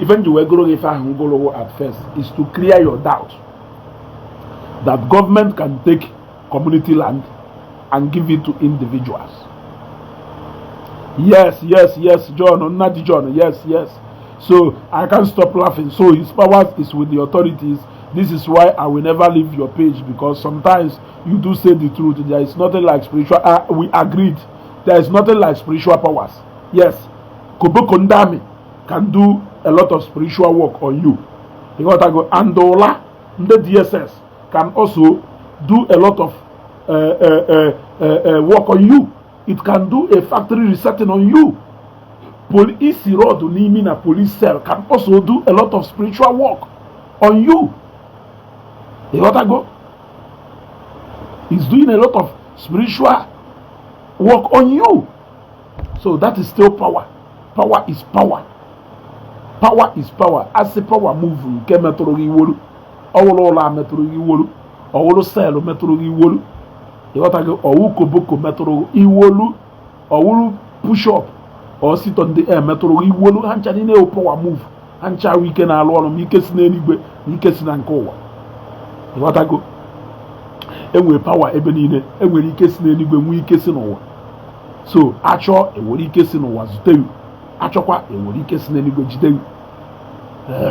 Even the Wegoro Gefa Ngoro at first is to clear your doubt that government can take community land and give it to individuals. Yes, yes, yes, John, not John. Yes, yes. So I can't stop laughing. So his power is with the authorities. This is why I will never leave your page, because sometimes you do say the truth. There is nothing like spiritual. We agreed. There is nothing like spiritual powers. Yes, Kobo Kondami can do a lot of spiritual work on you. You got to go. Andola, the DSS can also do a lot of work on you. It can do a factory resetting on you. Police road in a police cell can also do a lot of spiritual work on you. You got to go. He's doing a lot of spiritual work on you. So that is still power. Power is power. Power is power. As a power move, ke metro gi wolu. Owolo la metro gi wolu. Owolo cell metro gi wolu. You got to go. Owu koboko metro gi wolu. Owulu push up or sit on the air metro gi wolu. Hancha ni ne power move. Hancha weekend na alụ ọrụ ike si n'eluigwe na ike si na nke ụwa. You got to go. Enwe power ebe niile. Enwere ike si n'eluigwe nwe ike si n'ụwa. So achọ enwere ike si n'ụwa zute you. Achọkwa enwere ike si n'eluigwe jide you.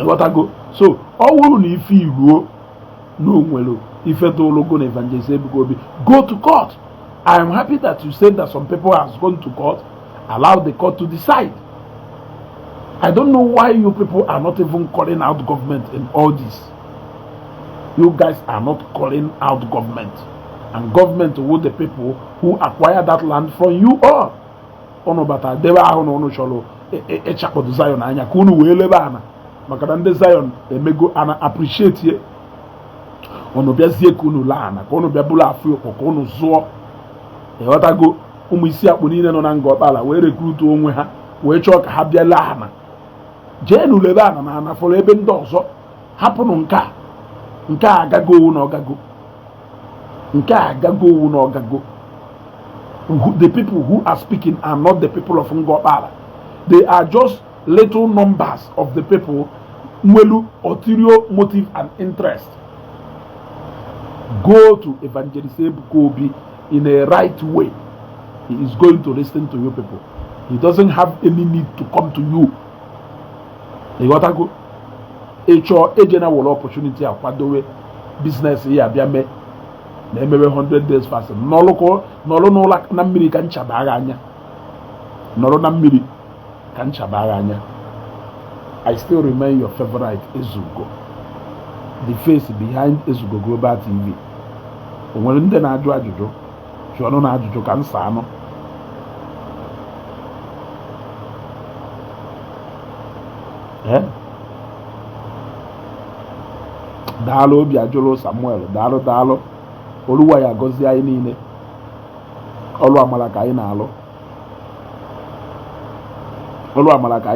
Got to go. So ọ wụrụ na ife iruo n'onwelo ife tologo na evangelist Ebuka Obi, go to court. I am happy that you said that some people has gone to court. Allow the court to decide. I don't know why you people are not even calling out government in all this. You guys are not calling out government. And government with the people who acquire that land from you all. Ono bata deba ahụ ono cholo echakpo Zion anya ka unu wee lebe ana maka na ndị Zion emego ana appreciate ye. Ono bịazie ka unu la ana ka unu bịa bụla afụ okpo ka unu zụọ. Ịghọtago ụmụ isi akpụ niile nọ na nga ọkpala wee recruit onwe ha wee chọọ ka ha bịa la ana. Jee nu lebe ana na ana fọrọ ebe ndị ọzọ. Hapụnụ nke a agago owu na ọgago. Nke a agago owu na ọgago. The people who are speaking are not the people of Ngopala. They are just little numbers of the people with ulterior motive and interest. Go to Evangelist Ebuka Obi in a right way. He is going to listen to you people. He doesn't have any need to come to you. You got to go. A general opportunity akwadowe business here abịa na emebe 100 days fast. Nọlụ n'ụlọ na mmiri ka nchabaga anya. Nọrọ na mmiri ka nchabaga anya. I still remain your favorite Ezugo, the face behind Ezugo Global TV. Onwere ndị na-ajụ ajụjụ, jụọnụ na ajụjụ ka nsa anụ. Daalụ obi ajụrụ Samuel, daalụ. Oluwa ya gọzie anyị niile. Ọlụ amala ka anyị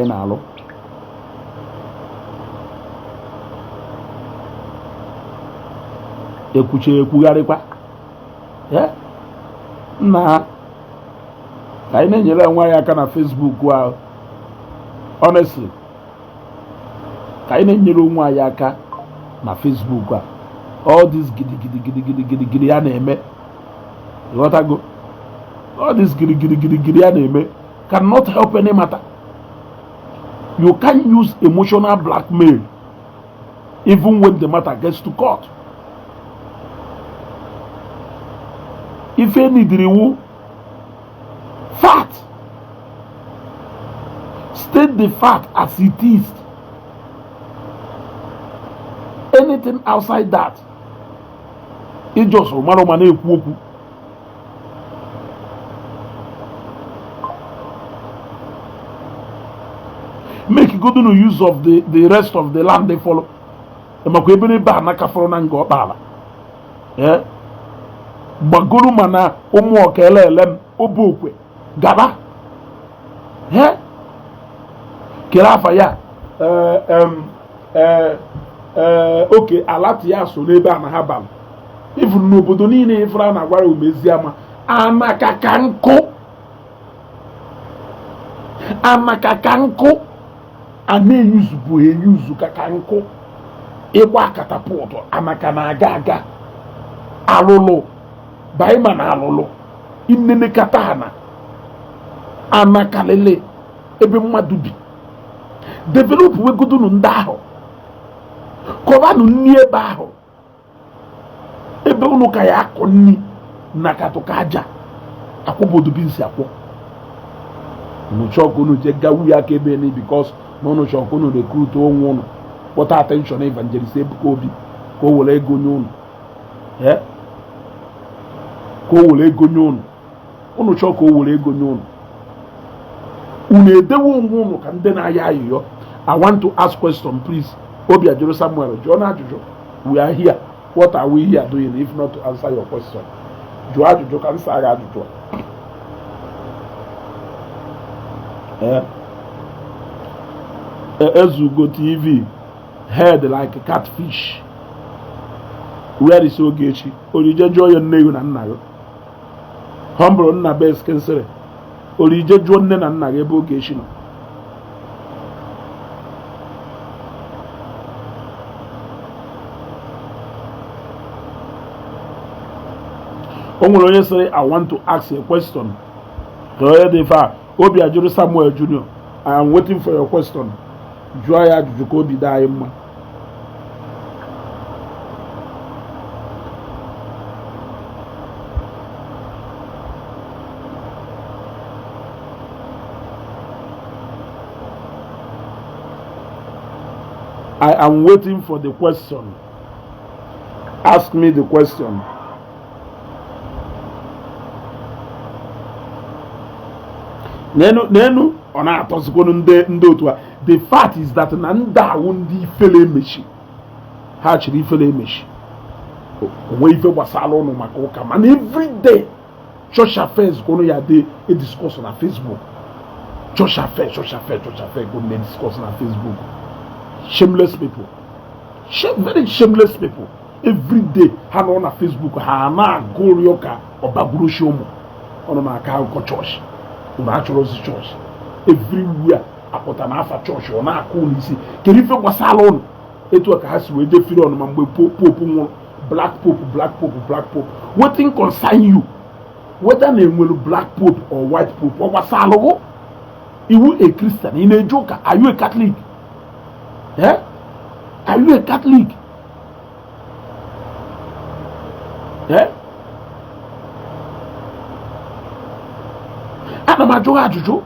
na-alụ. Ekwuche ekwugharịkwa. Nna ka anyị na-enyere onwe anyị aka na Facebook ahụ. Honestly, ka anyị na-enyere onwe anyị aka na Facebook a. All this gidi ya na-eme. You got to go. All this gidi ya na-eme cannot help any matter. You can't use emotional blackmail even when the matter gets to court. If any diriwu fact, state the fact as it is. Anything outside that, it just ekwu okwu. Make good use of the rest of the land they follow. Emakwa ebe n'ebe a naka fọrọ na nga ọkpala. Gbagoro mana ụmụ ọkele elem obokwe gaba. Kere afa ya okay, alati ya so n'ebe a na ha bala. Even n'obodo niile ifra na gwara umeziama amakaka nkụ a na-eyuzu bụ eyuzu kaka nkụ ịgba katapọtụ amaka na aga alụlụ baịma na alụlụ inene katana anakalele ebe mmadụ bi develop wegodunu ndị ahụ kọbanụ nni ebe ahụ ebe unu ka ya akọ nni na katụka aja akwụbodo bi nsi akwụ unu chọkụ unu je gawu ya ka ebe ni because na unu chọkụ unu recruit onwe unu kpọta attention evangelist Ebuka Obi ka o were ego nye unu ka o were ego nye unu chọọ ka o were ego nye unu edewe onwe unu ka ndị na-aya ayụyọ. I want to ask question please. Obi Ajuru Samuel, John Ajuju, we are here. What are we here doing if not to answer your question? Joe Ajuju can say Ajuju. Ezugo TV, head like a catfish. Where is Ogechi? Orije joy and name and nayo. Humble na best cancer. Orije joy and nago Ogechi. Only say I want to ask a question. Obi Ajuru Samuel Jr. I am waiting for your question. Joya Jukobi Daima. I am waiting for the question. Ask me the question. Nenu ona atozikono ndị otu a. The fact is that na nda awu ndị ifele emechi ha chiri ifele emechi onwe ife gbasara ụnụ maka ụka mana every day church affairs kono ya dey discuss na Facebook. Church affairs go dey discuss na Facebook. Shameless people, very shameless people. Every day ha no na Facebook ha na agụrụ ụka ọbagburu shomu ọnụ maka akụkọ church. Natural church everywhere apụta na afa church ọ na-akụ n'isi kedu ife gbasara ụnụ etu ka ha si wee jefere ọnụ ma mgbe pope nwụrụ black pope wetin concern you whether na enwere black pope or white pope ọ gbasara gụ iwu a Christian ị na-eje ụka. Are you a Catholic? Are you a Catholic? Ana m ajụ ajụjụ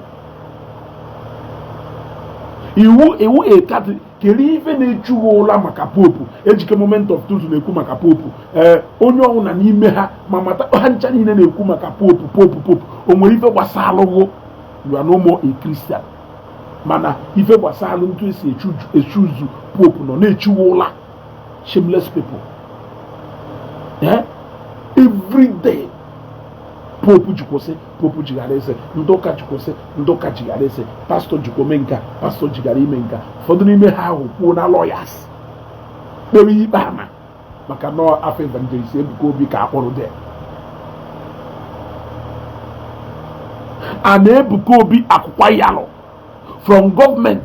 iwu ekati kere ife na-ejughị ụla maka popu ejike moment of truth na-ekwu maka popu onye ọnwụ na n'ime ha ma mata ha ncha niile na-ekwu maka popu o nwere ife gbasara alụghụ you are no more a Christian mana ife gbasara alụ ntụ esi echuzu popu nọ na-echughị ụla. Shameless people. Every day popu jikwose popu jigara ese ndoka jikwose ndoka jigara ese pastor jikomenka pastor jigara imenka ụfọdụ n'ime ha ahụ kwuo na lawyers kpewe ikpe ama maka na afọ evangelist Ebuka Obi ka akpọrọ de a na-Ebuka Obi akwụkwọ yalụ from government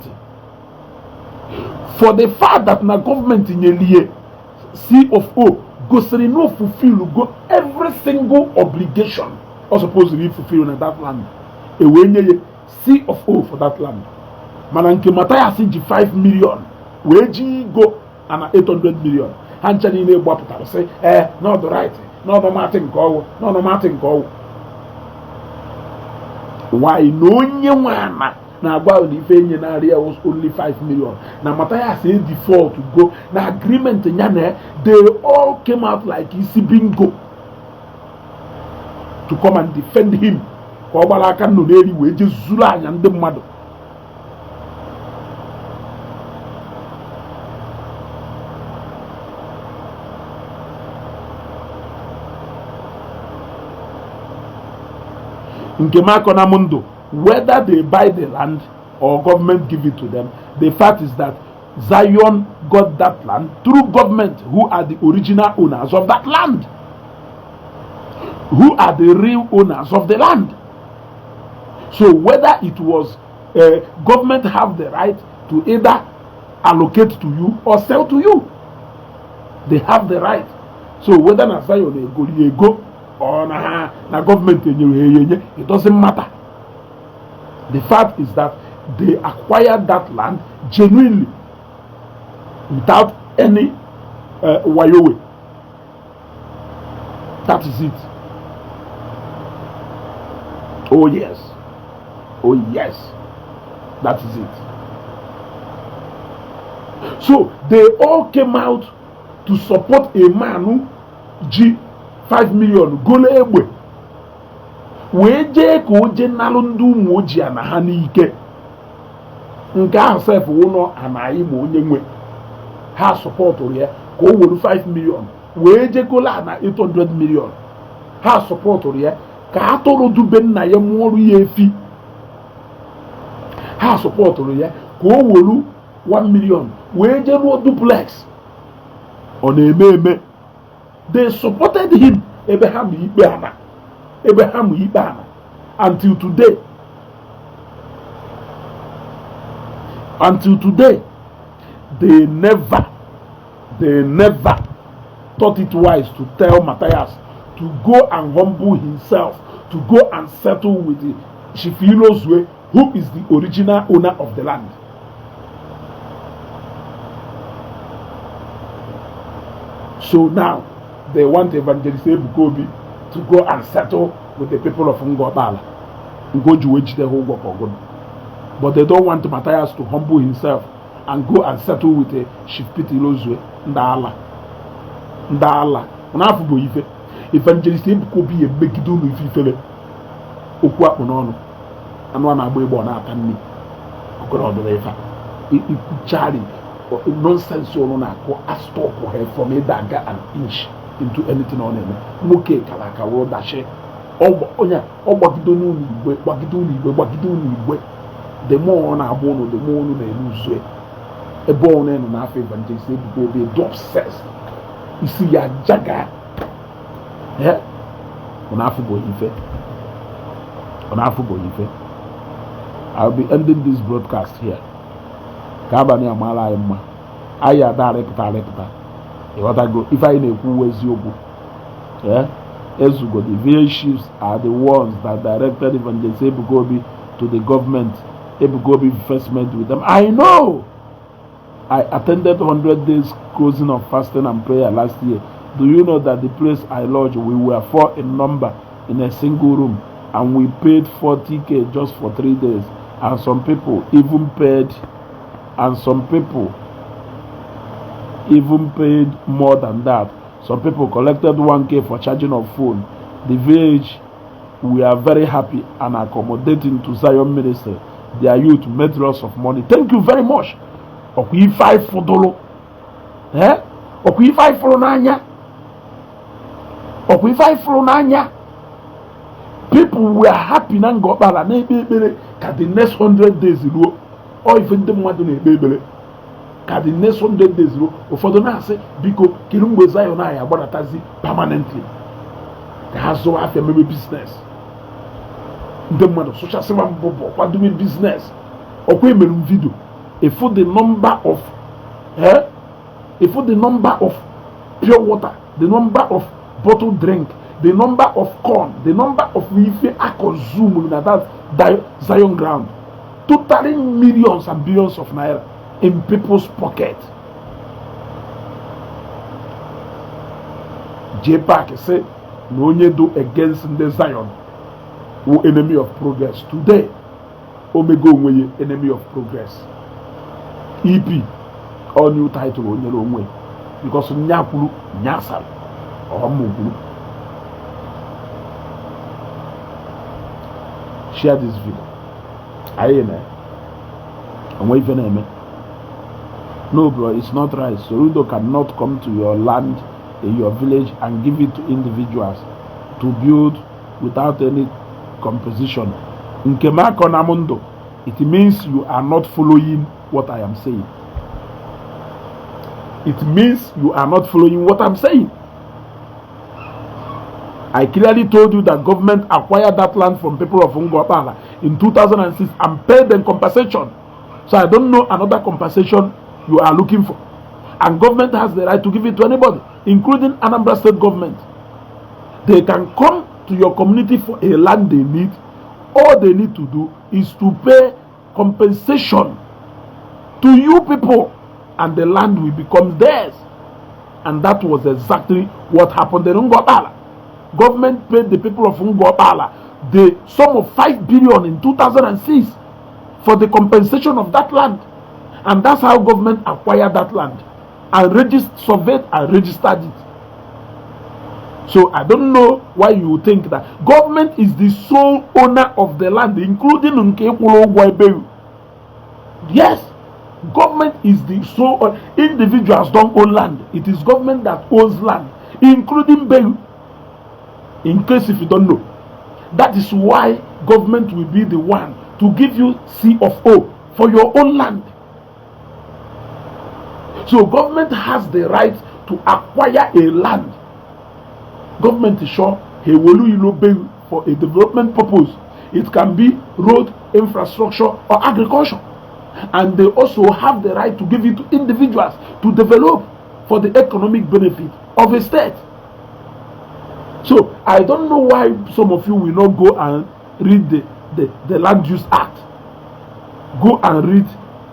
for the fact that na government nyelie CFO gosiri no fulfill go every single obligation or supposed to be fulfilled in that land. A way CFO for that land. Mananke Mataya ji 5 million. Weji go and 800 million. Hanchani ne bwaputa say, not the right, not the Martin go, not the Martin go. Why no nywana na agba the fenye na area was only 5 million. Na Mataya say default to go. Na agreement nyane, they all came out like isi bingo to come and defend him. Kwa ọgbara aka nọ n'eri wee je zuru anya ndị mmadụ. Nke mako na mundo, whether they buy the land or government give it to them, the fact is that Zion got that land through government, who are the original owners of that land, who are the real owners of the land. So whether it was government have the right to either allocate to you or sell to you, they have the right. So whether na Zion go or na government, it doesn't matter. The fact is that they acquired that land genuinely without any wayowe. That is it. Oh yes. Oh yes. That is it. So they all came out to support a man who ji 5 million gole egbe wee jee ka o jee nalụ ndị ụmụ ojii ana ha n'ike nke ahụ sef ụlọ anaghị ma onye nwe ha sọpọtụrụ ya ka o were 5 million wee jee gole ana 800 million ha sọpọtụrụ ya ka atụrụ dube nna ya mụọrụ ya efi ha sọpọtụrụ ya ka o were 1 million wee jee ruo duplex ọ na-eme eme. They supported him ebe ha mụ ikpe ana until today they never thought it wise to tell Matthias to go and humble himself, to go and settle with the Chief Ilozue, who is the original owner of the land. So now they want Evangelist Ebukobi to go and settle with the people of Ngobala. But they don't want Matthias to humble himself and go and settle with the Chief Peter Ilozue. Ndala. Unafubo ife. Evangelist Ebukobi ebegido no ififele. Okwu akponono. Anu ana agbo igbo na atanni. Okoro odore ifa. Ikuchari nonsense ono na ko astop her from a dagger an inch into anything on him. Muke kalaka wo dashe. Onya ogbagido no igwe, gbagido no igwe. The more on abono, the more no lose. A bone and an affair Evangelist Ebukobi be obsessed. You see ya jaga. Yeah? Onafubo ife. I'll be ending this broadcast here. Kabani amala emma. Aya da repita. If I na-ekwu eziokwu. Yeah? Ezugo, the village chiefs are the ones that directed Evangelist Ebukobi to the government. Ebukobi first met with them. I know. I attended 100 days closing of fasting and prayer last year. Do you know that the place I lodged, we were 4 in number in a single room, and we paid 40,000 just for 3 days, and some people even paid more than that. Some people collected 1,000 for charging of phone. The village, we are very happy and accommodating to Zion Ministry. Their youth made lots of money. Thank you very much. Okwi 5 for dolo. Okwi 5 for nanya. People were happy na ngobala na ebebere ka the next 100 days ruo. Or even the mmadụ na ebebere ka the next 100 days ruo. Ụfọdụ na-asị biko kiri mgbe Zion anyị agbanatazi permanently. Ka ha zụọ afịa mebe business. Ndị mmadụ sụchasịwa mbụbọ kwadobe business. Ọkwa emere video. If the number of pure water, the number of bottled drink, the number of corn, the number of ife I consume in that Zion ground, totally millions and billions of naira in people's pocket. J-Park said, no need do against the Zion, who enemy of progress. Today, Omega Onwe, enemy of progress. EP, all new title on your own way. Because Nyapulu, Nyasal, or Mugulu. Share this video. I'm waiting for me. No, bro, it's not right. Soludo cannot come to your land, in your village, and give it to individuals to build without any composition. Nkema Konamundo, it means you are not following what I am saying. It means you are not following what I'm saying. I clearly told you that government acquired that land from people of Ngobala in 2006 and paid them compensation. So I don't know another compensation you are looking for. And government has the right to give it to anybody, including Anambra State government. They can come to your community for a land they need, all they need to do is to pay compensation to you people, and the land will become theirs. And that was exactly what happened in Ngobala. Government paid the people of Ngobala the sum of 5 billion in 2006 for the compensation of that land. And that's how government acquired that land and surveyed and registered it. So I don't know why you think that government is the sole owner of the land, including Nkekulu. Yes, government is the sole. Individuals don't own land. It is government that owns land, including Beyu. In case if you don't know, that is why government will be the one to give you C of O for your own land. So government has the right to acquire a land. Government is sure he will use for a development purpose. It can be road, infrastructure, or agriculture. And they also have the right to give it to individuals to develop for the economic benefit of a state. So I don't know why some of you will not go and read the Land Use Act. Go and read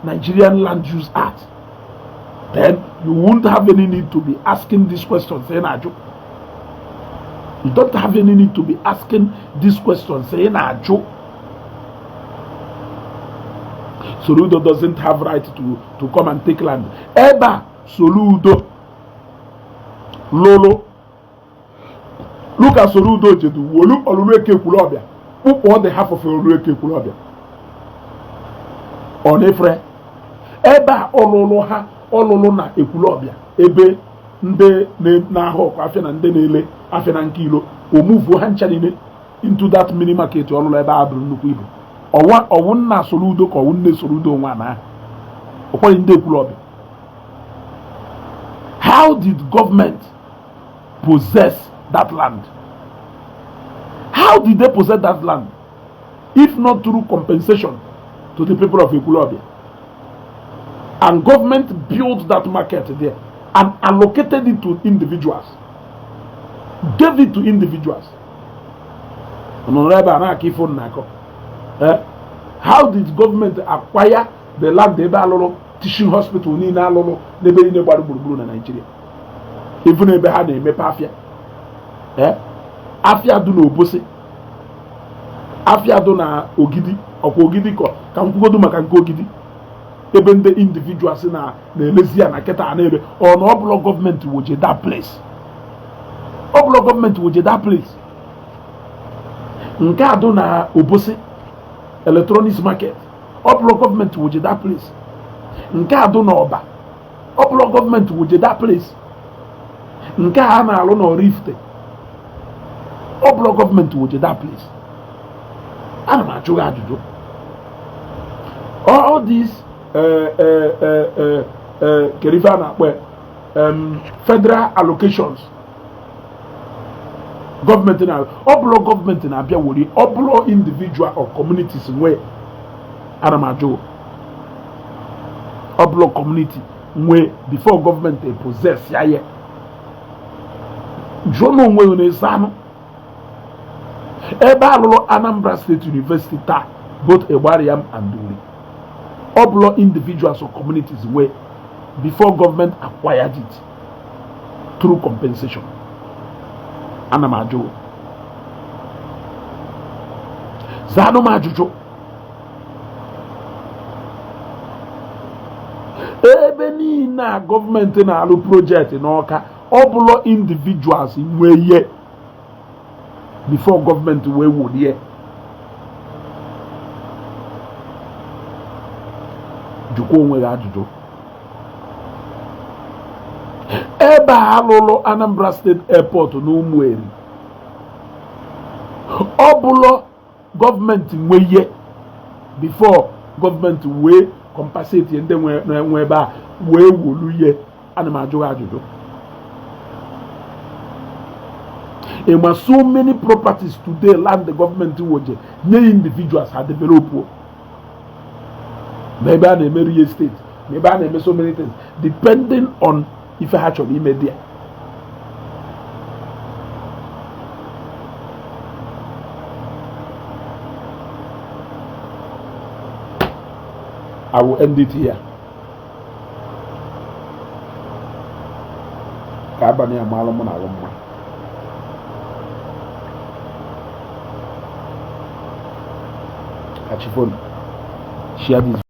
Nigerian Land Use Act. Then you won't have any need to be asking this question, saying Ajo. You don't have any need to be asking this question, saying Ajo. Soludo doesn't have right to come and take land. Eba Soludo Lolo. Look at Soludo Jedu. Wolu Oluweke Kulobia. Who on the half of Oluweke Kulobia? On Efre. Eba Ololo ha Ololo na Ekulobia. Ebe nde na hawk afia na nde nele afia na nkilo. O move hanchanine into that mini market Ololo eba abru nnukwu ibu. Ọwụn na Soludo ka ọwụn na Soludo nwa na ọkwanye ndị Ekwulobia. How did government possess that land? How did they possess that land if not through compensation to the people of Ekwulobia? And government built that market there and allocated it to individuals, gave it to individuals. How did government acquire the land ebe alolo teaching hospital niile alolo n'ebe niile gbara gburugburu na Nigeria? Even ebe ha na-emepe afia. Afia dị n'Obosi, afia dị na Ogidi, ọkwa Ogidi ka nkwugodu maka nke Ogidi. Ebe ndị individuals na-elezi ya na keta na-ebe ọ bụla gọọmenti woje that place. Ọ bụla gọọmenti woje that place. Nke a dị na Obosi electronics market, upload government would that place. Nke a do na Oba, upload government would that place. Nke a na alụ na Rift, upload government would that place. Ana m ajụ ajụjụ. All these kerifa na federal allocations, government na upload government na abịa wori upload individual or communities nwe aramajo upload community nwe before government possess ya ye jono nwe ne sanu ebe alụlụ Anambra State University taa both Egbariam and Duri upload individuals or communities nwe before government acquired it through compensation. Ana majo zano majujo ebe ni na government na alu project n'Awka obulo individuals nweye before government we would here juko onwe ajujo ebe alụlụ Anambra State Airport n'Umueri ọ bụlọ gọọmenti nweye before gọọmenti wee compensate ndị nwe ebe a wee wolu ihe. Ana m ajụ ajụjụ. So many properties today land the government woje nye individuals ha develop. Maybe a na-eme real estate, maybe a na-eme so many things depending on if I actually made there. I will end it here. Ka abalị amalụ mụ na alụ mma. Catch your phone. Share this.